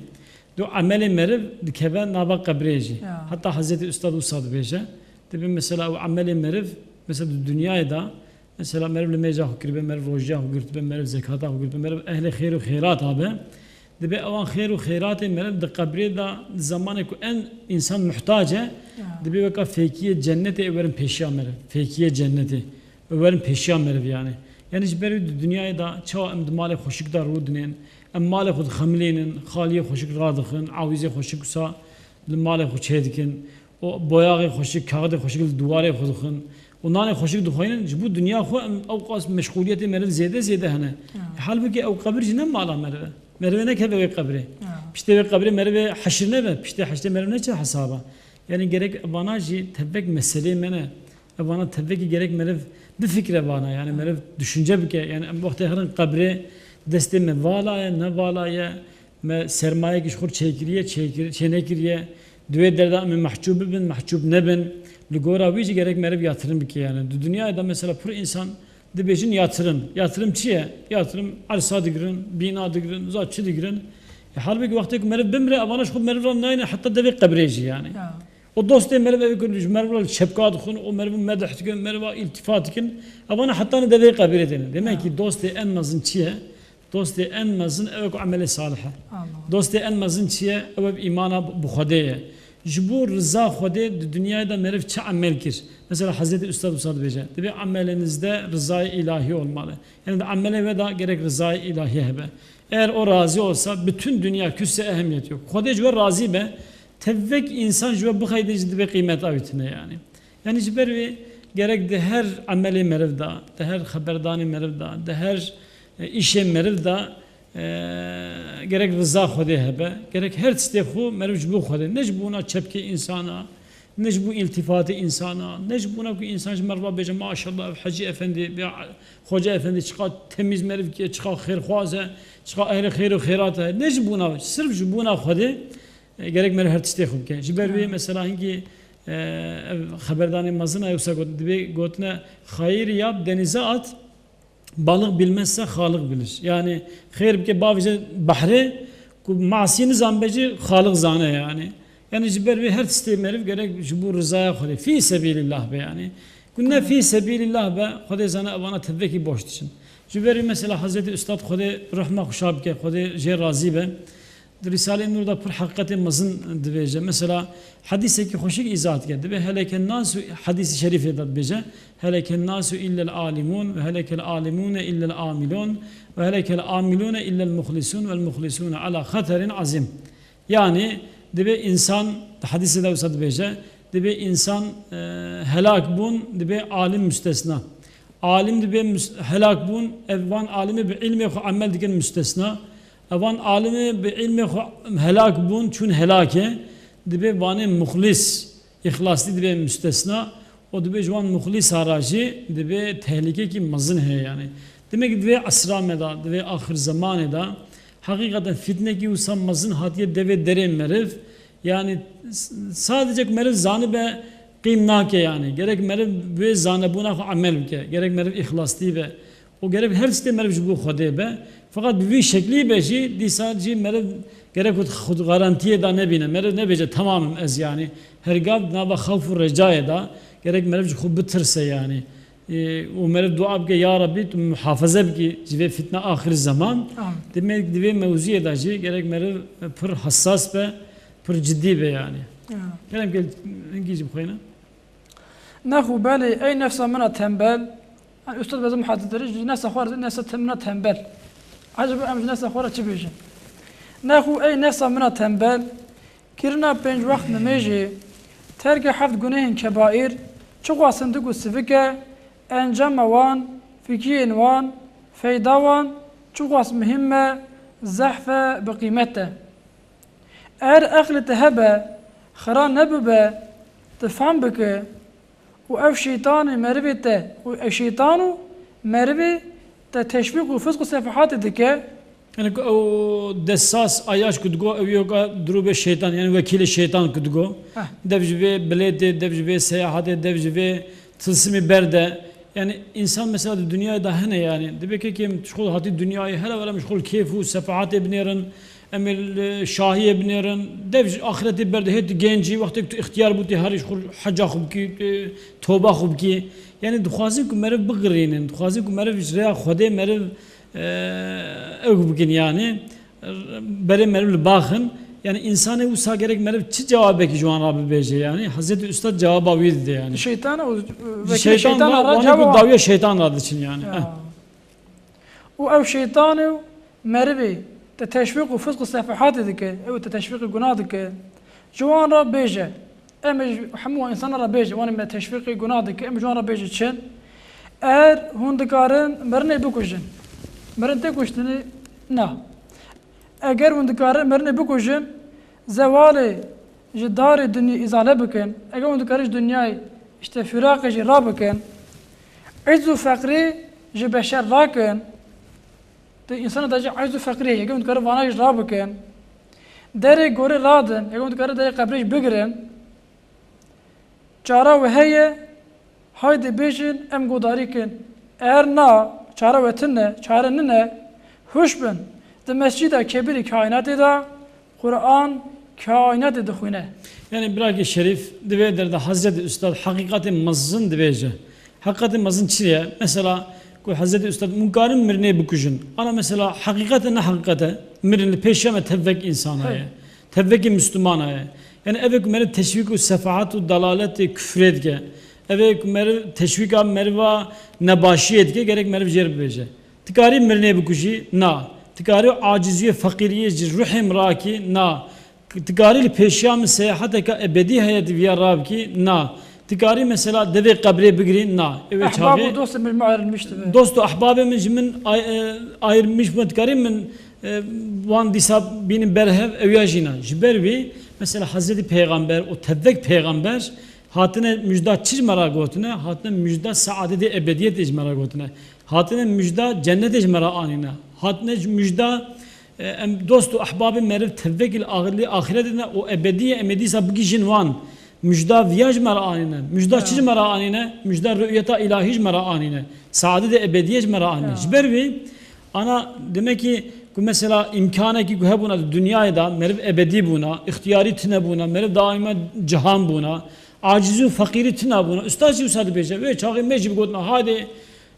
Do emelê meriv dikeve nava qebrê jî. Ya. Heta Hezretî Ustad wisa dibêje. Dibê mesela ew emelê meriv, mesela di dinyayê de, mesela meriv limêja xwe kiribe, meriv rojiya xwe girtibe, meriv zekata xwe girtibe, meriv ehlê xêr û xêrata be. Dibê ewan xêr û xêratê meriv di qebrê de, di zemanê ku en însan muhtac e, ya, dibê weka fêkiyê cennetê ê werin pêşiya meriv. Fêkiyê cennetê ê werin pêşiya meriv yani. Yani ji ber wî di dinyayê de çawa em di malê xweşik de rûdinên, em malê xwe dixemilînin, xaliyê xweşik radixin, awîzê xweşik wisa li malê xwe çêdikin. û boyaxê xweşik, kaxidê xweşik li diwarê xwe dixwin û nanê xweşik dixweynin, ji bo dinya xwe em ew qas meşxûliyetê meriv zêde zêde hene. Ya. E, halbûkî ew qebir jî ne mala meriv e. Meriv e nekeve wê qebrê. Ya. Piştê wê qebrê meriv ê heşir nebe, piştê heşrê meriv neçe hesaba. Yani gerek vana jî tevek meselê me ne. Ev vana tevekî gerek meriv bifikre vana. Yani meriv düşünce bike. Yani em wextê herin qebrê destê me vala ye, ne vala ye. Me sermayekî ji xwe çêkiriye, çêkir-, çênekiriye. Di wê derda em ê mehcûb bibin, mehcûb nebin. Li gora wî jî gerek meriv yatirim bike yani. Di dinyayê de mesela pir însan dibêjin yatirim. Yatirim çi ye? Yatirim ersa digirin, bîna digirin, za çi digirin. E, halbûkî wextê ku meriv bimire, evana ji xwe meriv re nayne heta devê qebrê jî yani. Ya. O dostê meriv ev ku ji meriv re li çepka dixwin, o meriv medih dikin, meriva îltifat dikin, evana heta li devê qebrê têne. Demek ki dostê en mezin çi ye? Dostê en mezin ew e ku emelê salih e. Amin. Dostê en mezin çi ye? Ew e îmana bi Xwedê ye. Ji bo riza Xwedê di dinyayê de meriv çi emel kir? Mesela Hezretî Ustad wisa dibêje, dibê emelênizde rizayê îlahî olmalı. Yani di emelê we de gerek rizayê îlahî hebe. Eğer o razî olsa, bütün dünya küsse ehemmiyet yok. Xwedê ji we razî be, tevek însan ji we bixeyde jî dibê qîmeta wî tune yani. Yani ji ber wê gerek di her emelê meriv de, di her xeberdanê meriv de, di her, e, îşê meriv de, e, gerek riza Xwedê hebe, gerek her tiştê xwe meriv ji bo Xwedê, ne ji bona çepkê însana, ne ji bo îltifatê însana, ne ji bona ku însan ji meriva bêje, "Maşallah, ev Hecî Efendî, ya Xoca Efendî çiqa temîz meriv ki, çiqa xêrxwaz e, çiqa ehlê xêr û xêrat e." Ne ji bona, sirf ji bona Xwedê, e, gerek meriv her tiştê xwe bike. Ji ber wê mesela hingî, e, ev xeberdanê mezin a wisa got, dibê gotine, "Xayirî yap, denize at, balık bilmezse Xaliq bilir." Yani xêr bike, bavêje behrê, ku masî nizan be jî Xaliq zane yani. Yani ji ber vê her tiştê meriv gerek ji bo rizaya Xwedê, fî sebîlillah be yani. Ku ne fî sebîlillah be, Xwedê zane evana tevekî boş diçin. Ji ber vê mesela Hezretî Ustad Xwedê rehma xwe şa bike, Xwedê jê razî be. Di Rîsalê Nûr de pir heqîqetê mezin dibêje. Mesela hedîsekî xweşik îzah dike. Dibê heleke nasu, hedîsê şerîfê de dibêje. Heleke nasu illel alimun ve helekel alimune illel amilun ve helekel amilune illel muhlisun vel muhlisune ala xeterin azim. Yani dibê însan, di hedîsê de wisa dibêje, dibê însan, e, helak bûn, dibê alim müstesna. Alim dibê mus-, helak bûn, ev van alimê bi ilmê xwe emel dikin müstesna. Evan alimê bi ilmê xwe helak bûn, çûn helakê, dibê vanê muxlis, îxlaslî dibê müstesna. O dibê ji wan muxlîsa ra jî dibê tehlîkekî mezin heye yani. Demek ki di vê esra me de, di vê axir zemanê de heqîqeten fitnekî wisa mezin hatiye devê derê meriv. Yani s-, sadece ku meriv zanibe qîm nake yani. Gerek meriv wê zanebûna xwe emel bike. Gerek meriv îxlastî be. Û gerek her tiştê meriv ji bo Xwedê be. Feqet bi vî şeklî be jî, dîsa jî meriv gerek xwe xud garantiyê da nebîne. Meriv nebêje, "Tamam im ez yani." Her gav di nava xewf û recayê da gerek meriv ji xwe bitirse yani. Ê, û meriv dua bike, "Ya Rabbî, tu muhafaze bikî ji vê fitna axir zeman." Amin. Demek di vê mewzuyê de jî gerek meriv pir hessas be, pir cidî be yani. Ya. Kerem ke hingî jî bixwîne. Nexu belê, ey nefsa min a tembel. Yani, Ustad Bezim Hazretleri ji nefsa xwe re, nefsa te-, min a tembel. Acaba em ji nefsa xwe re çi bêjin? Nexu ey nefsa min a tembel, kirina pênc wext nimêjê, terke heft gunehên kebaîr, çiqas hindik û sivik e, encama wan, fikiyên wan, feyda wan, çiqas muhîm e, zehf e, bi qîmet e. Eger eqlê te hebe, xira nebibe, tu fam bike û ev şeytanê merivê te û ev şeytan û merivê te teşwîq û fisq û sefahatê dike. Yani ku ew desas, ayaş ku digo, ew yoka dirûbê şeytan, yani wekîlê şeytan ku digo. Heh. Dev ji vê bilêtê, dev ji vê seyahatê, dev ji vê tilsimê berde. Yani insan mesela di dinyayê de hene yani. Dibe ke em ji xwe hatî dinyayê, hele were em ji xwe kêf û sefahatê binêrin, em ê li şahiyê binêrin. Dev ji axretê berde, hê tu genc î, wextê ku tu îxtiyar bû, tê herî ji xwe heca xwe bikî, tu toba xwe bikî. Yani dixwazin ku meriv bigirînin, dixwazin ku meriv ji rêya Xwedê meriv, e, ew bikin yani. Berê meriv li baxin. Yani insanê wisa gerek meriv çi cewabekî ji wan re bibêje yani. Hezretî Ustad cewaba wî dide yani. Şeytan û, e, vekî şeytan, şeytan ra, ra wan cevap ku dawiya şeytan ra diçin yani. Ya. Eh. Û ew şeytan û merivê te teşwîq û fisq û sefahatê dike, ew te teşwîqî gunah dike. Ji wan re bêje. Em ê ji hemû wan insana re bêje, wan ê me teşwîqî gunah dike, em ji wan re bêje çin. Eger hûn dikarin mirinê bikujin, mirin tê kuştinê? Na. Eger hûn dikarin mirinê bikujin, zewalê ji darê dinyê îzale bikin, eger hûn dikarin ji dinyayê, işte, firaqê jî rabikin, îz û feqrî ji beşer rakin, di însana de jî îz û feqrî heye, eger hûn dikarin vana jî rabikin, derê gorê radin, eger hûn dikarin derê qebrê jî bigirin, çara we heye, haydi bêjin, em godarî kin. Eger na, çara we tune, çare nine, huş bin. Di Mescîda Kebîrê Kaînatê de Quran kaînatê dixwîne. Yani birakê şerîf, di vê derde Hezretî Ustad heqîqetê mezin dibêje. Heqîqetê mezin çi ye? Mesela ku Hezretî Ustad, hûn karin mirinê bikujin. Ana mesela heqîqet e, ne heqîqet e? Mirin li pêşiya me tevvek însana ye. Hey. Tevvekî Mislumana ye. Yani ev ê ku meriv teşwîk û sefahat û dalaletê kufrê dike. Ev ê ku meriv teşwîka meriva nebaşiyê dike, gerek meriv jê re bibêje. Ti karî mirinê bikujî? Na. Ti karî aciziyê, feqîriyê ji ruhê min rakî? Na. Ti karî li pêşiya min seyahateke ebedî heye, di viya rabikî? Na. Ti karî mesela devê qebrê bigirî? Na. Ew ê çaxê. Ehbab û dostê min ji min ayrılmıştı be. Dost û ehbabê min ji min ay-, e, ayrılmış bûn. Ti karî min, e, wan dîsa bînin ber hev? Ew ya jî na. Ji ber wî, mesela Hezretî Pêxember û tevvek pêxember hatine mijda çi ji me re gotine? Hatine mijda saadetê ebediyetê ji me re gotine. Hatine mijda cennetê ji me re anîne. Hatine mijda, e, em dost û ehbabê meriv tevvekî li axirê, axiretê ne û ebediyê em ê dîsa bigihîjin wan. Mijda viya ji me re anîne. Mijda çi ji me re anîne? Mijda rüyeta îlahî ji me re anîne. Saadetê ebediyê ji me re anîne. Ya. Ji ber wî, ana, demek ki ku mesela îmkanekî ku hebûna di dinyayê de meriv ebedî bûna, îxtiyarî tine bûna, meriv daîma cihan bûna, acizî û feqîrî tine bûna. Ustad jî wisa dibêje, wê çaxê me jî bigotina, "Haydê,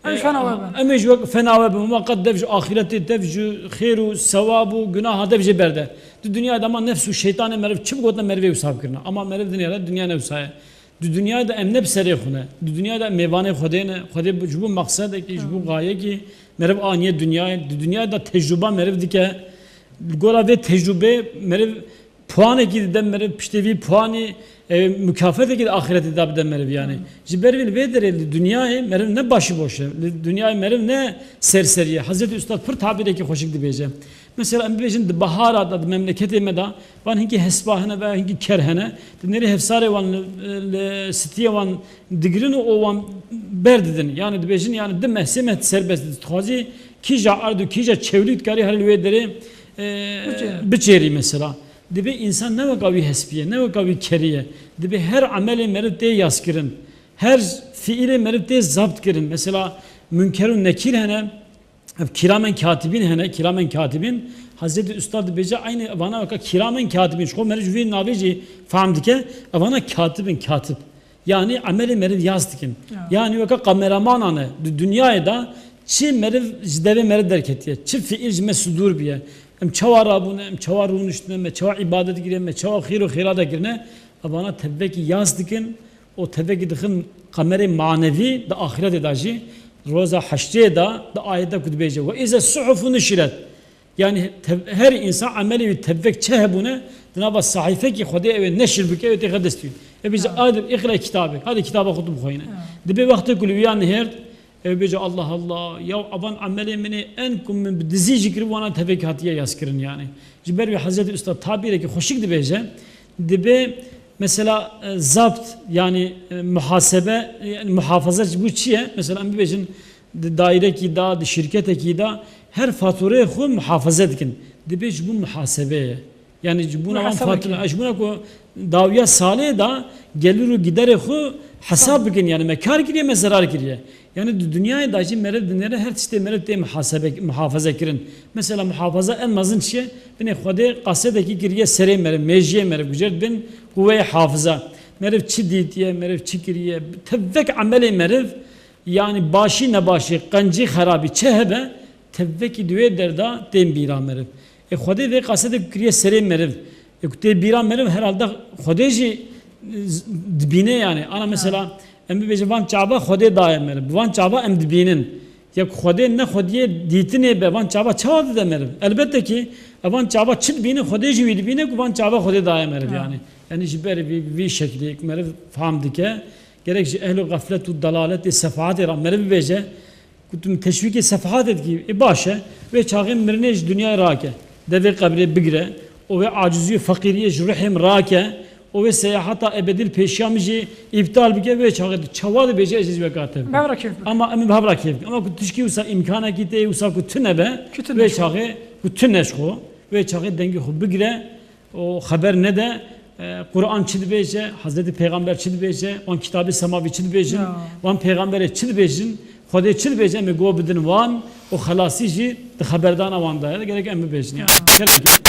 em, e, fena we bin, em ê ji wek fena we bin." Wema qet dev ji axîretê, dev ji xêr û sewab û gunaha dev jê berde. Di dinyayê de ama nefs û şeytanê meriv çi bigotine, merivê wisa bikirine. Ama meriv dinêre, dinya ne wisa ye. Di dinyayê de em ne bi serê xwe ne. Di dinyayê de em mêvanê Xwedê ne. Xwedê ji bo maqsedekî, ji bo gayekî meriv aniye dinyayê. Di dinyayê de tecrûba meriv dike. Li gora vê tecrûbê meriv puanekî dide meriv, piştê vî puanî, e, mukafetekî di axîretê de bide meriv yani. Ji ber vî li vê derê li dinyayê meriv ne başiboş e. Li dinyayê meriv ne serserî ye. Hezretî Ustad pir tabîrekî xweşik dibêje. Mesela em bibêjin di bahara de, di memleketê me de, van hinkî hespa hene ve hinkî ker hene. Di nêrî hevsarê wan li, li stiyê wan digirin û wan berdidin. Yani dibêjin, yani di meh, sê meh serbest dixwazî kîja erd û kîja çewlîk dikarî her li wê derê, e, biçêrî. Biçêrî mesela. Dibê însan ne weka wî hespî ye, ne weka wî kerî ye. Dibê her emelê meriv tê yazkirin. Her fiîlê meriv tê zabt kirin. Mesela Münker û Nekîr hene, ev kiramen katibîn hene, kiramen katibîn. Hezretî Usta dibêje, eynî evana weka kiramen katibîn. Ji xwe meriv ji vî navê jî fehm dike, evana katib in, katib. Yanî emelê meriv yaz dikin. Ya. Yanî weke kameramanan e. Di dinyayê de çi meriv ji devê meriv derketiye, çi fiîl ji me sidûr biye. Em çawa rabûne, em çawa rûniştine, me çawa îbadet kiriye, me çawa xêr û xêra de kirine, evana tevekî yaz dikin û tevekî dixin kamerê manevî di axiretê de jî, roza heşrê de, di ayete ku dibêje, "Ve îze suhufu nuşiret." Yanî tev-, her însan emelê wî tevek çi hebûne, di nava sahîfekî Xwedê ew ê neşir bike, ew ê têxe destî wî. Ew bêje, "Adil, iqre kitabek, hadi kitaba xwe tu bixweyne." Dibê wextê ku li wîya nihêrt, ew bêje, "Allah Allah, ya evan emelê min ê en ku min bi dizî jî kiribû, wana tevek hatiye yazkirin yanî." Ji ber wî Hezretî Usta tabîrekî xweşik dibêje, dibê mesela, e, zabt, yanî, e, muhasebe, e, muhafaza ji bo çi ye? Mesela em bibêjin, di dairekî de, di şirketekî de her fatureyê xwe muhafaze dikin. Dibê ji bo muhasebe ye. Yanî ji bona wan Muhasebe fatura, ki. Ji bona ku dawiya salê de gelir û giderê xwe hesab bikin. Yanî me kar kiriye, me zerar kiriye. Yanî di dinyayê de jî meriv dinêre her tiştê meriv tê muhasebe, muhafaze kirin. Mesela muhafaza en mezin çi ye? Binê Xwedê qasedekî kiriye serê meriv, mêjiyê meriv, gucert bin quweyê hafiza. Meriv çi dîtiye, meriv çi kiriye, tevek emelê meriv, yanî başî nebaşî, qencî xerabî çi hebe, tevekî di wê derda tên bîra meriv. Ê Xwedê vê qasedê ku kiriye serê meriv, ê ku tê bîra meriv herhalde Xwedê jî, e, z-, dibîne yanî. Ana mesela em bibêjin van çava Xwedê daye meriv. Bi van çava em dibînin. Ya ku Xwedê ne xwediyê dîtinê be, van çava çawa dide meriv? Elbette ki, evan çava çi dibîne, Xwedê jî wî dibîne ku van çava Xwedê daye meriv yanî. Yanî ji ber vî, vî şeklî ku meriv fam dike, gerek ji ehlo xeflet û dalaletê, sefahatê re meriv bibêje, ku tu min teşwîkê sefahatê dikî, ê baş e, wê çaxê mirinê ji dinyayê rake, devê qebrê bigire û wê acizî û feqîriyê ji ruhê min rake û wê seyahata ebedî li pêşiya min jî îptal bike, wê çaxê tu çawa dibêje ez jî weka te bikim. Bi hev re kêf bikim. Ama em ê bi hev re kêf bikin. Ama ku tişkî wisa îmkanekî tê, wisa ku tune be, Ku tune wê çaxê ku tune ji xwe, wê çaxê dengê xwe bigire, û xeber nede, e, Quran çi dibêje, Hezretî Pêxember çi dibêje, wan kitabê semavî çi dibêjin, Ya. wan pêxemberê çi dibêjin, Xwedê çi dibêje, em ê go bidin wan û xelasî jî di xeberdana wan de ye. Gerek em bibêjin. Ya. Gelek